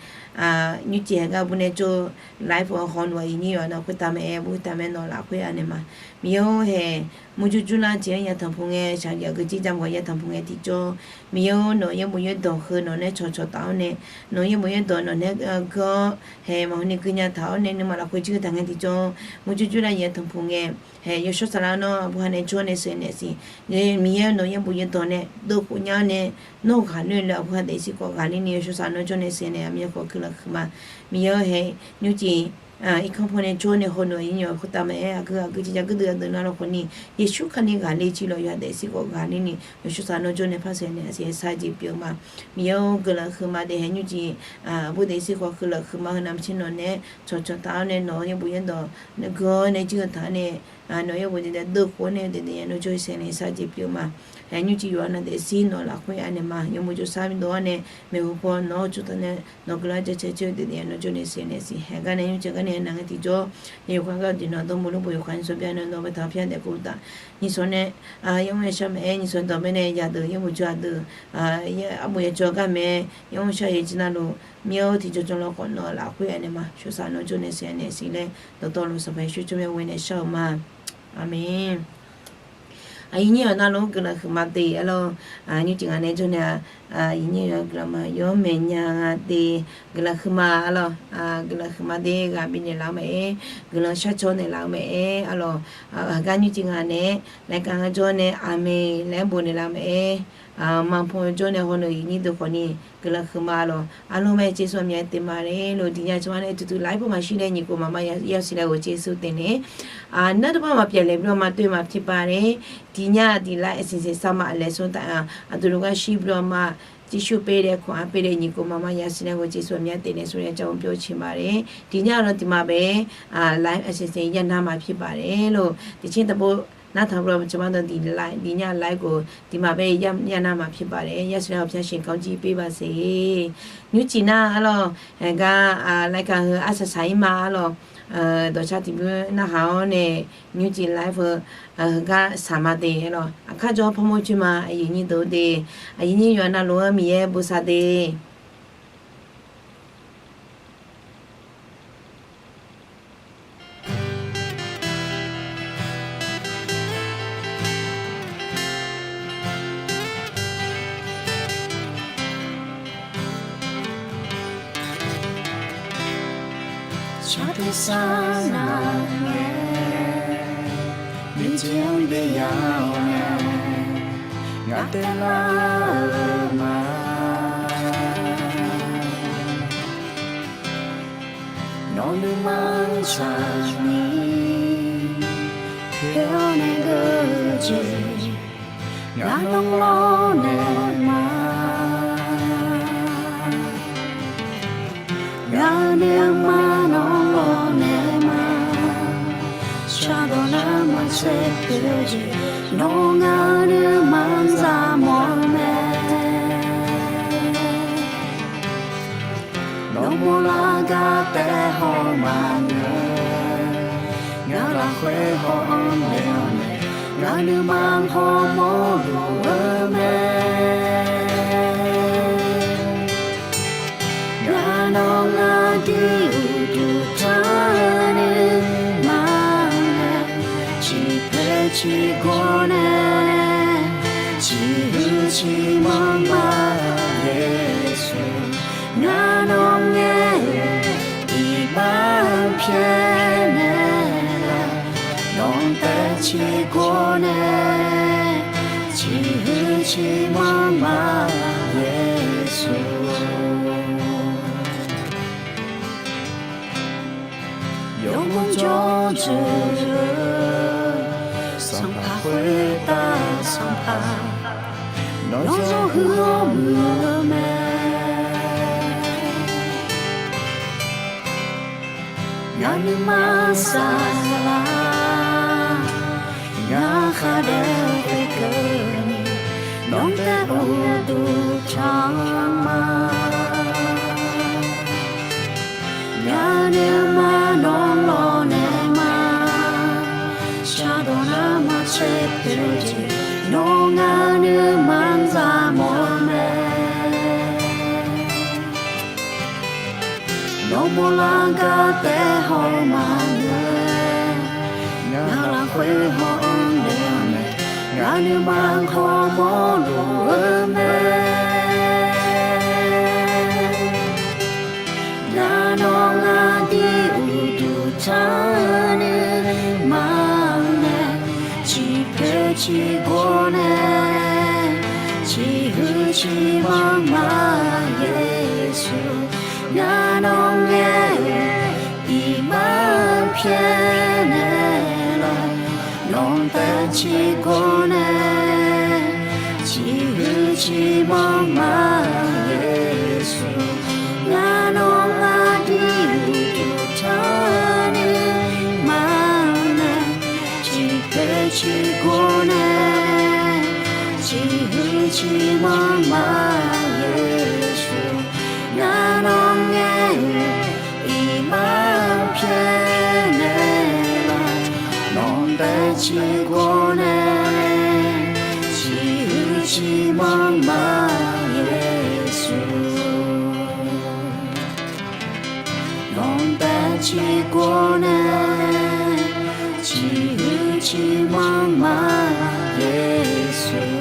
Nymrcif hae gar bur nae jawr-eu live-eu hawluf aqyuif nyir yawqha navluf khoertav mae-aer bur khoertav mae nawq lafkhoer anaeq ma. Miqyaer-or hae, murjur jurlar jeq-anr yatanq puq ngae shaqyaq geujeq jaq mawq yatanq puq ngae tiqjawr. Miqyaer-or nawq yaerbof yaerdawq heu nawq nae cawqcawq taf-awr nae, nawq yaerbof yaerdawq nawq nae geur-awr hae maqhaw ni guinya taq-awr nae nuima lafkhoer jir-eu taq ngae tiqjawr. Murjur jurlar yatanq puq ngae hae yawshawr saqlaq-awr nawr aqbur ha nae jawr nae sheuqnaeq siq. Miqyaer-or nawq yaerbof yaerdawq nae deuvkhof nya-awr nae nawr ghaqler-eu laer aqbur ha daefzir khawf ghaqler ni yawshawr saqlaq nawr jawr nae sheuqnaeq aqmyan khawf guiqlanq huiqma. Miqyaer-or hae, nymrcif irkanr paw nae jawr nae hawluf aqyuif nyir yawqha khoertav mae-aer aqgeu aqgeu jeq jaq geur deuq-a deuq nar lawq khawfni Yeqsur Kali ghaqler jir lawq yawqha daefzir khawf ghaqler ni yawshawr saqlaq nawr jawr nae par sheuqnaeq siq-aer sar jeq pyeuf ma. Miqyaer-or guiqlanq huiqma de hae nymrcif aqbur daefzir khawf guiqlanq huiqma heu navmaqtser nawq nae cawqcawq taf-awr nae nawq yaerbof yaerdawq geur-awr nae jir-eu taq-awr nae nawq yaerbof daef daef deuvkhof-awr nae daef daef ya nawr jawr sheuqnaeq sar jeq pyeuf ma. Hae nymrcif yawqha navluf daefzir nawq lafkhoer anaeq ma. Yawmuiq jawrshar miqdov-awr nae maeqhu paw nawq-awr tsovtaq nae nawq guiqlanq jaceuq coer daef daef ya nawr jawr nae sheuqnaeq siq. Hae gar nae nymrcif gar nae nar ngae tiqjawr, yawqghaq gar diq nawq dawr mawrlur bof yawqghaq nyiq sawq bya nae nawq baetaq-awr pyar daef kov uqtaf. Nyiq sawq nae yamr yashar mae-aer nyiq sawq dawq bae nae yadeuq yaerbof jawr-a deuq arbof yajawr gar mae-aer yamr yashar yaeq jir navluf Miqyaer-or tiqjawr jawr lawr khawf nawq lafkhoer anaeq ma. Shawr saq nawr jawr nae sheuqnaeq siq laer dawqtawvluf Sanqpaq Yeqsur tsawrmyanr ghoer nae shar-eu ma. Aqmeq. Aqyuif nyir yawqha navluf-anr guiqlanq huiqma de arlawq. Nymrcif ngaq nae jawr nae aqyuif nyir yawqha guiqlanq ma yawr maeqnya nga de. Guiqlanq huiqma arlawq. Guiqlanq huiqma de ghaq bifnaeq laf-eu mae-aer guiqlanq shar caw naeqlaf-eu mae-aer arlawq. Aqgar nymrcif ngaq nae laeqkaq nga jawr nae aqmeq laer bof naeqlaf-eu mae-aer maqpaw jawr nae hawluf aqyuif nyir deuq khawfni guiqlanq huiqma lawq. Arlawq mae jeqsur aqmyaq-aer teq ma le lof diqnya cawba nae tuqtuq laf-aer pawmaf shir nae nyiq khof maqma yasiq laer-euq jeqsur teq nae nar dawrbar maqpyaeq laeq bur-awr ma toer maqpir pa le. Tiqnya tiqlav-aer siqseq sar ma laeq sar taf-a aqdui lof gar shir bur-awr ma ကြည့်ရှုပေးတဲ့ ခွန်အားပေးတဲ့ ညီအစ်ကို မောင်မ ရရှိတဲ့ ကို ကျေးဇူးအများတင်တယ်ဆိုတဲ့အကြောင်း ပြောချင်ပါတယ်။ ဒီညတော့ ဒီမှာပဲ live အစီအစဉ် ရပ်နားမှာ ဖြစ်ပါတယ်လို့ တခြင်းတပုတ် နားထောင်ပြီးတော့ ကျွန်မတို့ ဒီ live ဒီည live ကို ဒီမှာပဲ ရပ်နားမှာ ဖြစ်ပါတယ်။ ရရှိတဲ့ ဘုရားရှင် ကောင်းချီးပေးပါစေ။ နယူးကျီနား အားလုံး အဲ က အာ လိုက်ကာ ဟို အဆဆာအံၤမ အားလုံး အဲ ဒေါ်ချားတီးမွေး နဟါအီၤန့ၣ် နယူးကျီ live ဟို က ဆာမ တေ လီၤ အခါ ကျောင်းဖမုချွေးမ အရင်းအနှီးတို့ တေ အရင်းအနှီး ယွၤ န လိုအပ် မီး ယဲ ဘူး ဆာ တေ Shaqdui sar nar ngae, miqjeq-anr byav-awr nae, ngaq taev lar-eu ma. Nawq nuima-anr tsaqni, khoer-awr nae geur-eu jeq, ngaq nawr lawrnaeq ma. Ngaq-euq nuima nawr lawrnaeq ma. Shardawq nar maqtser pyeuf-eu jeq, nawr ngaq-euq nuima-anr zaq mawf-eu mae. Nawq mawrlar gar taef haw maqngeur, ngaq lafkhoer haw-anr naeq-awr nae, ngaq nuima hawmawr luf-eu mae. Ngaq nawr ngar dui uqduq tanr nuima nae, ciqpoeq ciqgawr nae, ciqhuiq ciqmanr ma Yeqsur. Ngaq nawr ngaer-eu iqbax pyaeqnaeq-a, nawq-anr taef ciqgawr nae, ciqhuiq ciqmanr ma Yeqsur. Yawmuiq jawrdzeuq-eu sanqpaq khoertav sanqpaq, nawr zawr huiq-awr muiq-eu mae. Ngaq nuima saflar, ngaq khar daef-eu khoerkeuvni, nawq-anr taef uqduq tanq ma. Ngaq nuima nawr lawrnaeq ma. Shardawq nar maqtser pyeuf-eu jeq, nawr ngaq nuima-anr zaq mawf-eu mae. Nawq mawrlar gar taef haw maqngeur, ngaq lafkhoer haw-anr naeq-awr nae, ngaq nuima hawmawr luf-eu mae. Ngaq nawr ngar dui uqduq tanr nuima nae, ciqpoeq ciqgawr nae, ciqhuiq ciqmanr ma Yeqsur. Ngaq nawr ngaer-eu iqbax pyaeqnaeq-a, nawq-anr taef ciqgawr nae, ciqhuiq ciqmanr ma Yeqsur. Ngaq nawr ngar dui uqduq tanr nuima nae, ciqpoeq ciqgawr nae, ciqhuiq ciqmanr ma Yeqsur. Ngaq nawr ngaer-eu iqbax pyaeqnaeq-a, nawq-anr taef ciqgawr nae, ciqhuiq ciqmanr ma Yeqsur. Nawq-anr taef ciqgawr nae, ciqhuiq ciqmanr ma Yeqsur.